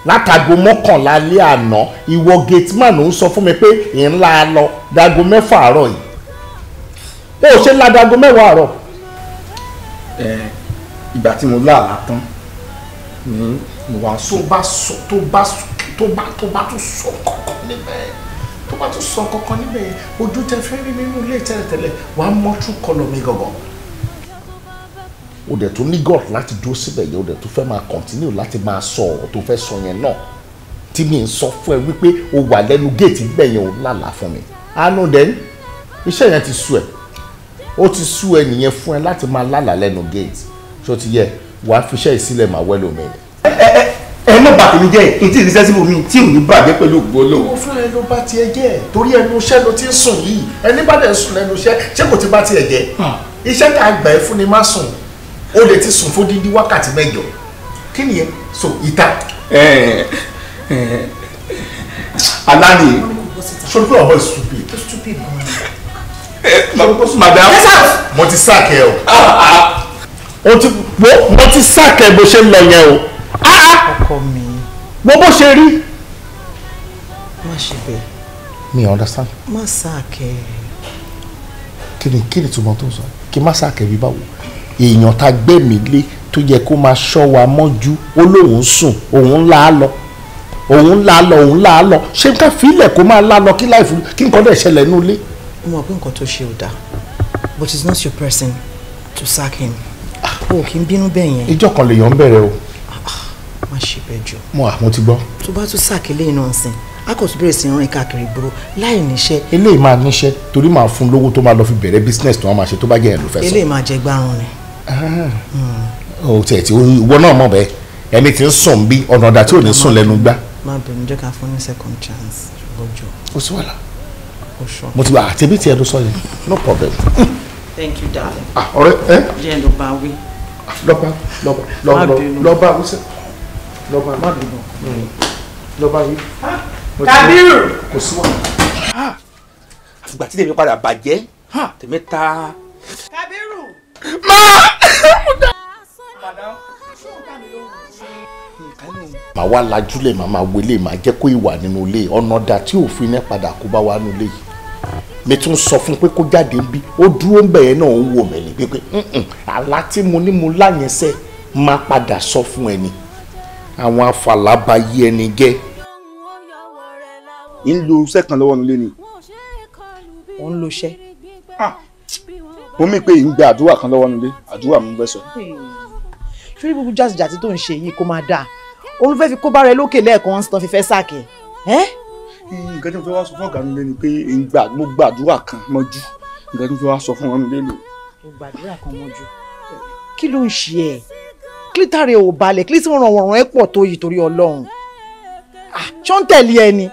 Látago 11 alẹ́ àná, ìwọ gateman ń sọ fún mi pé ńlá lọ dago 6 àárọ̀ yìí. Ó ṣe ládàgọ 10 àárọ̀. Ìgbà tí mo lá àlá tán ni mo wá sùn. Tó bá sọ tó bá tó bá tó bá tún sọ kankan níbẹ̀ tó bá tún sọ kankan níbẹ̀ ojú tẹ fẹ́ rí nínú ilé tẹ́lẹ̀tẹ́lẹ̀ wà á mọ́ true colour mi gangan. O dẹ̀ tún ní God láti dúró síbẹ̀ yẹn, o dẹ̀ tún fẹ́ máa continue láti máa sọ ọ̀rọ̀ tó fẹ́ sọ yẹn náà. Tí mi ń sọ fún ẹ wípé o wà lẹ́nu géètì bẹ́ẹ̀ yẹn, o lálàá fún mi. Àánú dẹ̀ iṣẹ́ yẹn ti sú ẹ. Ó ti sú ẹ nìyẹn fún ẹ láti máa lálàá lẹ́nu géètì. Ṣó ti yẹ wàá fiṣẹ́ ìsílẹ̀ máa wẹ́ lómi rẹ̀. Ẹ má bà tèmi jẹ́, n tí ìrísẹ́ síbò mi tí ò ní bàjẹ́ pẹ̀lú ògbó lò. Mo fún ẹ ló bá tiẹ̀ jẹ́ torí ẹnu iṣẹ́ ló ti ń sùn yìí, ẹni bá dẹ̀ ń sùn lẹ́nu iṣẹ́ ṣé kò ti bá tiẹ̀ jẹ́? Iṣẹ́ tá a gbà ẹ́ fún ni má sùn, o lè ti sùn fún dídí wákàtí 8. Kí nìyẹn? So ìta. Aláni. Ṣé o pé ọmọ stupid? Stupid gan. Madam. Mo ti sáàkì ẹ o. Mo ti sáàkì ẹ bó ṣe ń lọ yẹn o. Ọkọ mi. Wo bó ṣe rí. Má ṣe bẹ́ẹ̀. Mi understand. Má sáàkì. Kí ni túmọ̀ tó ń sọ? Kí má sáàkì bí báwo? Èèyàn tá gbé mi lé tó yẹ kó máa ṣọ́ wa mọ́jú, ó lóun sùn, òun ńlá lọ. Òun ńlá lọ, òun ńlá lọ. Ṣé ká fílẹ̀ kó máa lá lọ kí láìfù kí nǹkan dẹ̀ ṣẹlẹ̀ nínú ilé? Mo mọ̀ pé nǹkan tó ṣe ò dáa, but it's not your person to sack him. O kì í bínú bẹ́ẹ̀ yẹn. Ìjọ kan lèèyàn ń bẹ̀rẹ̀ o. Má ṣe bẹ́ẹ̀ jọ. Mo ti gbọ́. Tó bá tún sack eléyìí náà sìn, a kò tún bẹ̀rẹ̀ sí rìn káàkiri ìgboro láì níṣẹ́. Eléyìí máa níṣẹ́ torí máa fún lówó tó máa lọ fi bẹ̀rẹ̀ business tó máa ṣe tó bá jẹ́ ẹ̀ ló fẹ́ sọ. Eléyìí máa jẹ gbárùn ni. O tiẹ̀ tí ìwọ náà mọ̀ bẹ́ẹ̀, ẹni tí ń sùn bí ọ̀nà ọ̀dà tí ò ní sùn lẹ́nu gbá. Má bẹ̀rù, jẹ́ ká fún ní second chance ṣùgbọ́n jọ. Ó sì wà lá. Mo ti wà àtẹ̀bí tiẹ̀ ló sọ yẹn, no problem. Thank you darling. Ọ̀rẹ́ ẹ. Jẹ́ ló bá wí. Lọ́ba wí sẹ́. Lọ́ba má bínú. Lọ́ba wí. Kabiru. Kò sí wàhálà. Àfìgbà tí tèmi padà bàjẹ́, tèmi ta. Kabiru. Màá wá lajúlẹ̀, màá máa wọlé, màá jẹ́ kó ìwà nínú ilé ọ̀nà dà tí òfin náà padà kó bá wà nínú ilé yìí. Mi tún sọ fún pé kó jáde ń bí, ó dúró ń bẹ̀ yẹn náà ń wò mí ní pípé àlá tí mo ní mo láyẹn sẹ́ máa padà sọ fún ẹni. Àwọn afàlábà yí ẹni jẹ́. Ń lo iṣẹ́ kan lọ́wọ́ nílé ni. Ó ń lo iṣẹ́. Mo mí pé ń gba àdúrà kan lọ́wọ́ nílé, àdúrà mo fẹ́ sọ. Ṣé gbogbo jàtìjàtì tó ń ṣe yìí kó máa dáa? Òun fẹ́ fi kó bá rẹ lókè lẹ́ẹ̀kan tán fi fẹ́ sáàkì ẹ̀. Nǹkan tí mo fẹ́ wá sọ fún ọ̀gá nílé ni pé mo gba àdúrà kan mọ́jú. Nǹkan tí mo fẹ́ wá sọ fún wọn nílé ni. Mo gbàdúrà kan mọ́jú. Kí ló ń ṣe ẹ́? Kílítà rẹ̀ ò balẹ̀, kí tí wọ́n ràn wọ̀ràn ẹ̀ pọ̀ tó yìí torí Ọlọ́run. Ṣé ó ń tẹ̀lé ẹ ni?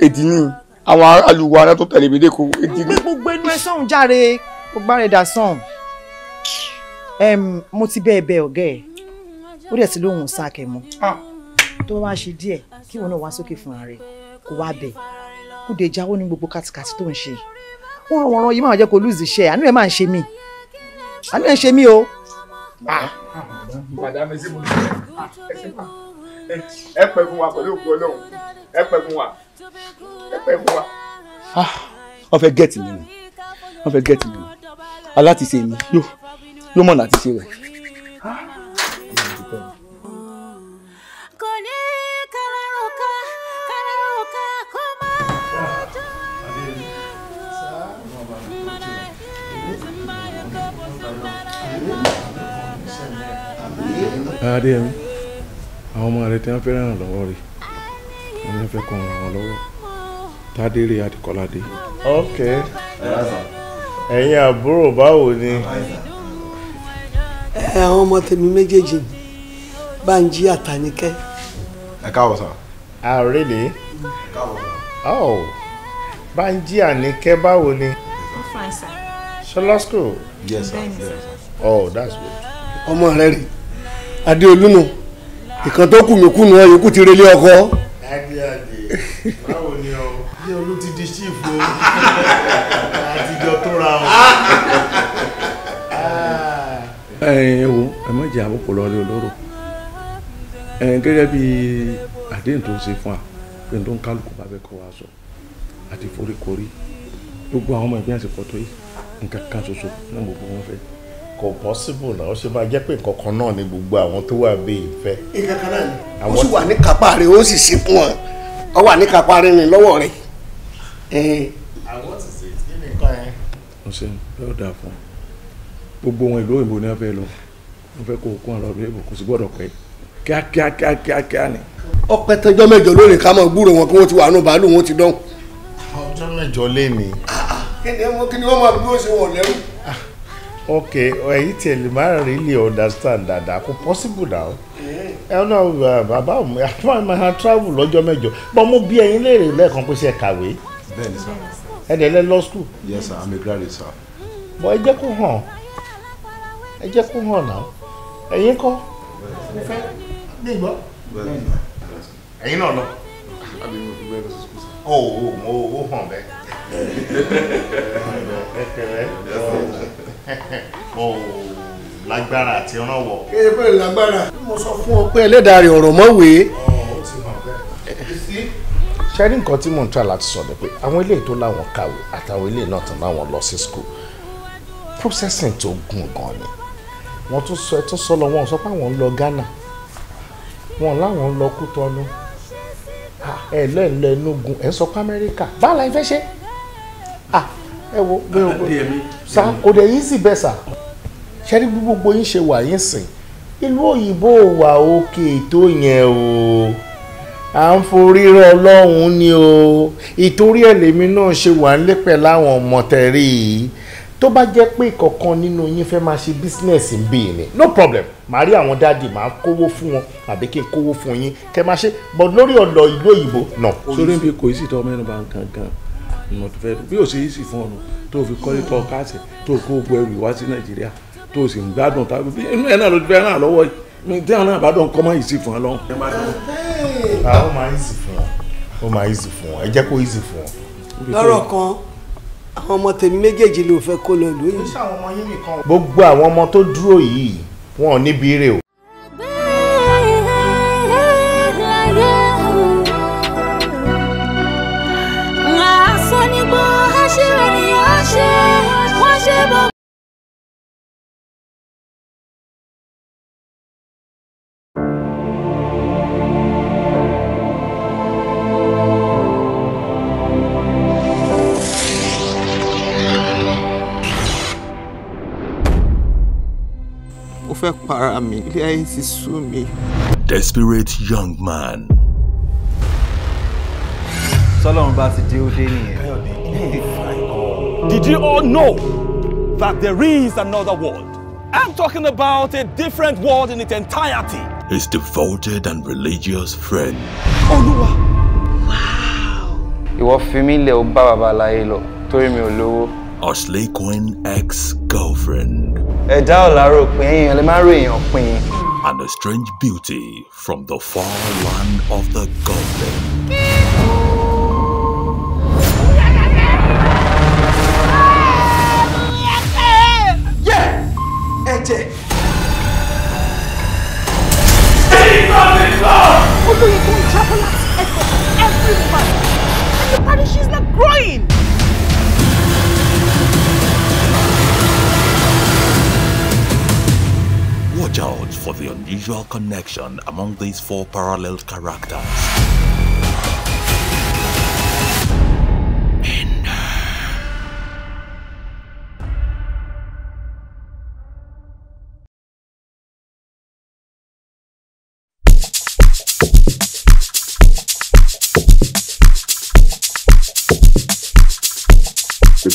Èdì ni àwọn alùwà ara tó tẹ̀lé mi lẹ́kọ̀ọ́ èdì ni. Gbogbo ẹnu ẹ sọ̀hún járe, gbogbo ara ẹ̀ dà sọ̀hún. Mo ti bẹ́ẹ̀ bẹ́ẹ̀ ọ̀gá ẹ̀, ó dẹ̀ ti lóhùn sáàkẹ́ mọ́. Tó bá wá ṣe díẹ̀ kí ìwọ náà wá sókè fúnra rẹ̀ kó wá bẹ̀ kó dé jáwọ́ ní gbogbo kàtìkàtì tó ń ṣe. Ó ràn wọ́n rán yìí máa jẹ́ kó lùzì iṣẹ́, àánú ẹ̀ máa ń ṣe mí. Àánú ẹ̀ ń ṣe mí o. Madam, ẹ pẹ́ fún wa pẹ̀lú òkú Ọlọ́run, ẹ pẹ́ fún wa, ẹ pẹ́ fún wa. Wọ́n fẹ́ gẹ̀ẹ́tì mi ni, wọ́n fẹ́ gẹ̀ẹ́tì mi ni, alátiṣe mi yóò mọ̀ láti ṣe rẹ̀. Adéyẹmí, àwọn ọmọ rẹ tí wọ́n fẹ́ ràn lọ́wọ́ rẹ̀, wọ́n fẹ́ kọ́ ràn wọ́n lọ́wọ́. Tádéré Adékọ́ládé. Ok, ẹ̀yin àbúrò báwo ni? Ẹ àwọn ọmọ tèmi méjèèjì ni Bánjí àtàníkẹ́. Ẹ káàbọ̀ sà. Ah really? Ẹ káàbọ̀ sà. Oh, Bánjí Àníkẹ́ báwo ni? I'm fine sir. Ṣọlá school? Yes sir. Yes, sir. Oh, that's good. Ọmọ rẹ rè Adéolú nù, ìkan tó kù mí kù nù ọ yòókù ti relé ọkọ. Adé báwo ni o? Adéolú ti di chief o, àtijọ́ tó ra o. Ẹ wo, ẹ má jẹ́ àbùkù lọ ní olóró. Gẹ́gẹ́ bí àdéhùn tó ń ṣe fún wa pé tó ń kálukú bá fẹ́ kọ́ wa sọ àti foríkorí gbogbo àwọn ọmọ ẹgbẹ́ àsìkò tó yìí nǹkan kan ṣoṣo náà gbogbo wọn fẹ́. Kò possible náà, ó ṣe máa jẹ́ pé nǹkan kan náà ni gbogbo àwọn tó wà bí ìfẹ́. Nǹkan kan náà ni ó sì wà ní kápá rẹ̀, ó sì ṣe fún wọn, ó wà ní kápá rẹ̀ ní lọ́wọ́ rẹ̀. Àwọn ti ṣe kí ni nǹkan yẹn. Ó ṣe yóò dáa fún Gbogbo wọn ìlú òyìnbó ni wọ́n fẹ́ lọ. Wọ́n fẹ́ kó o kún ọ̀rọ̀ ìbò kò sì gbọ́dọ̀ pẹ́. Kíákíá kíákíá kíá ni. Ọpẹ́ tẹjọ́ mẹ́jọ lónìí ká máa gbúrò wọn kí wọ́n ti wà nù bàálù wọn ti dán. Ọjọ́ mẹ́jọ lé ní. Kí ni wọ́n máa dúró sí wọn lẹ́rù? Ok, ẹ̀yin tiẹ̀ lè má really understand dada, kò possible now. Ẹ náà bàbá mi máa travel lọ́jọ́ mẹ́jọ. Bọ́n mo bí ẹ̀yin léèrè lẹ́ẹ̀kan pé ṣe ẹ kàwé. Bẹ́ẹ̀ni sir. Ẹ dẹ̀ lẹ́ law school. Yes sir, I'm a graduate sir. Bọ́ ẹ jẹ́ kó hàn. Ẹ jẹ́ kó hàn náà. Ẹ̀yin kọ́. Mo fẹ́ ní ìgbọ́. Ẹ̀yin náà lọ. Ó ó hàn bẹ́ẹ̀. Ẹ kẹrẹ. Ó lágbára àti rànwọ́. Kéde pé lágbára. Mo sọ fún ọ pé ẹlẹ́dàá rẹ̀ ọ̀rọ̀ mọ́wé. Ṣé rí nǹkan tí mò ń try láti sọ ni pé àwọn eléyìí tó láwọn kàwé àtàwọn eléyìí náà tán láwọn lọ sí school, processing tó gùn gan ni. Wọ́n tún sọ ẹ tún sọ lọ, wọ́n sọ pé àwọn ń lọ Ghana, wọ́n láwọn ń lọ Kútọ́nù, ẹ lẹ́ẹ̀lọ Enugu, ẹ sọ pé Amẹ́ríkà, báwo la fẹ́ ṣe? Ẹ wo bí o sá kò dé yín sì bẹ́ẹ̀ sà. Ṣé rí bí gbogbo yín ṣe wà yín sìn, ìlú òyìnbó wà òkè tó yẹn o, à ń forí rọ Ọlọ́run ni o. Ìtorí ẹ̀ lèmi náà ṣe wà ń lépẹ̀ láwọn ọmọ tẹ̀rí yìí. Tó bá jẹ́ pé ìkọ̀kan nínú yín fẹ́ máa ṣe bísínẹ́sì ń bì ní, no problem, màá rí àwọn dáàdì, màá kówó fún wọn àbí kí n kówó fún yín kẹ́ máa ṣe, but lórí ọ̀dọ̀ ìlú òyìnbó náà. Sórí bí kò í sì tọ́ mẹ́nu bá ń kankan mo fẹ́ bí o ṣe yí sì fún ọ̀nà tó fi kọ́lé tó káàsì tó kó gbogbo ẹrù wá sí Nàìjíríà tó sì ń gbádùn tàbí inú ẹ̀ náà ló ti fẹ́ ràn lọ́wọ́ yìí tí àwọn náà bá dùn kọ́ mọ́ yìí sì fún ọ lọ́wọ́. Ó máa easy fún wọn, ó máa easy fún wọn, ẹ jẹ́ kó easy fún wọn. Lọ́rọ̀ kan, àwọn ọmọ tèmi méjèèjì ló fẹ́ kó lọ lóyún. Gbogbo àwọn ọmọ tó dúró yìí wọn ò níbi ire o. Mo fẹ́ para mi, ilé ayé ti sú mi. Desperate young man. Sọlọ́run bá ti dé ó dé nìyẹn. Did you all know that there is another world? I'm talking about a different world in its entirety. His devoted and religious friend. Olúwa. Ìwọ fi mí lẹ̀ ó bá bàbá aláyé lọ torí mi ò lówó. Osley Quinn ex-girlfriend. Ẹ̀dá ọ̀la rò pé èèyàn lè má rò èèyàn pin. And a strange beauty from the far land of the goblin. Ẹ̀jẹ̀. Olóyìnbó ń travel láti ẹ̀kọ́ every month and the parish is not growing. Watch out for the unusual connection among these four parallel characters. To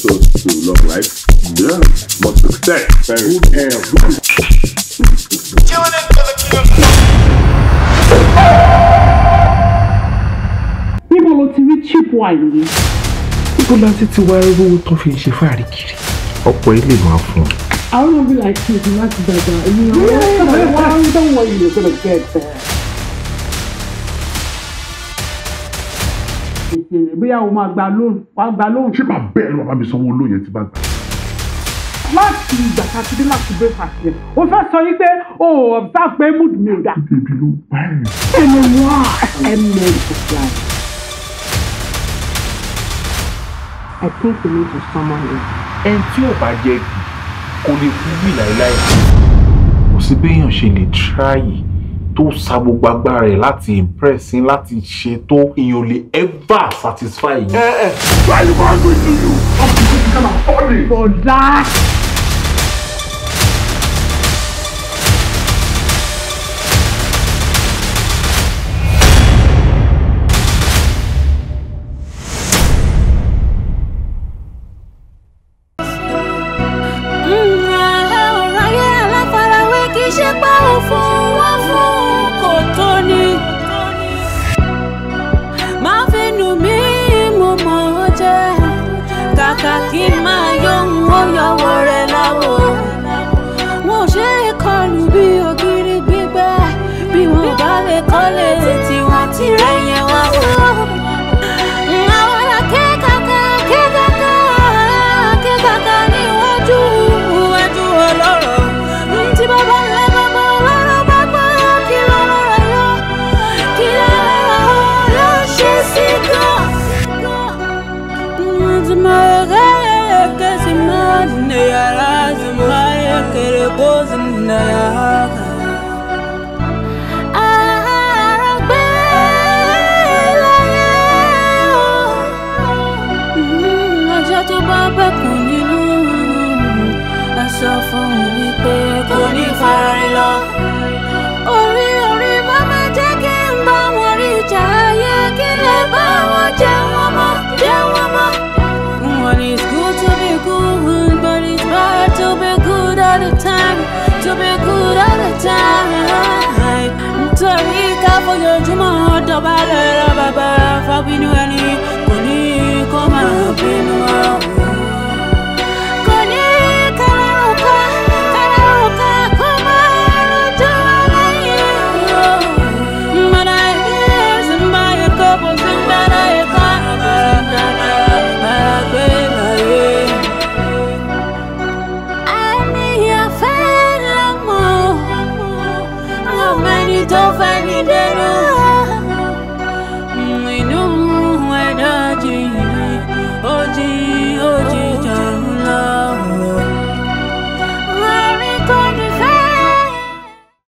long life, yeah, but success, good air, good. Níbo ló ti rí cheap wine yìí? Níbo la ti wá owó tó fi ń ṣe fáàrí kiri? Ọ̀pọ̀ ilé máa fún un. I wanna be like you láti dàgbà. You know, don't worry, you're gonna get there. Bóyá o máa gba loan, wàá gba loan. Ṣé bàbá ẹ ló bàbá mi sanwó olóyè tí bá gbà? Láti ìgbà tá a ti dé láti breakfast yẹn, o fẹ́ sọ yí pé o ò observe pé mood mi ò dá. Bébí ló bá ẹ̀. Ẹnu wá ẹnu supply. I think we need to summon him. Ẹni tí ò bá jẹ́ kò lè kú bí láéláé. Kò sí béèyàn ṣe lè try tó sa gbogbo agbára ẹ̀ láti impress yín, láti ṣe tó, èèyàn lè ever satisfy yín. Why you angry to you? Bọ̀dá. Kàkà kí n máa yóhun ó yọwọ́ rẹ̀ láwo. Wọn ò ṣe é kọlù bí ògiri gbígbẹ, bí wọn bá lè kọ́lé títí wọn ti rẹ̀ yẹn wá wò. Àwọn akékaka kékaka kékaka níwájú iwájú ọlọ́rọ̀. Tí bàbá ńlá bàbá ọlọ́rọ̀ bá gbọ́ kí lọ́lọ́rọ̀ yọ, kí lọ́lọ́rọ̀ yọ ṣe sí gan. Ọjọ́ tó bá bẹ̀kùn nínú ẹ sọ fún mi pé kò ní fararin lọ. Orí orí má má jẹ́ kí n bá wọn rí ìjà ayé kí lè bá wọn jẹ́ wọn mọ́ jẹ́ wọn mọ́. When it's good to be good, but it's bad to be good all the time, to be good all the time. Nítorí ká fojoojúmọ́ dọ̀bálẹ̀ rọ bàbá fábínú ẹni kò ní kó máa bínú ọ. Kò ní káràrùkà káràrùkà kó máa rojọ́ lẹ́yìn o. Mọ̀nà ìdí mbà ẹ̀kọ́ bó sí ń dáná ẹ̀kọ́ àgbẹ̀ láyé. Àníyàn fẹ́ lọ́mọ, ọmọ ẹni tó fẹ́ ní dẹ́nu.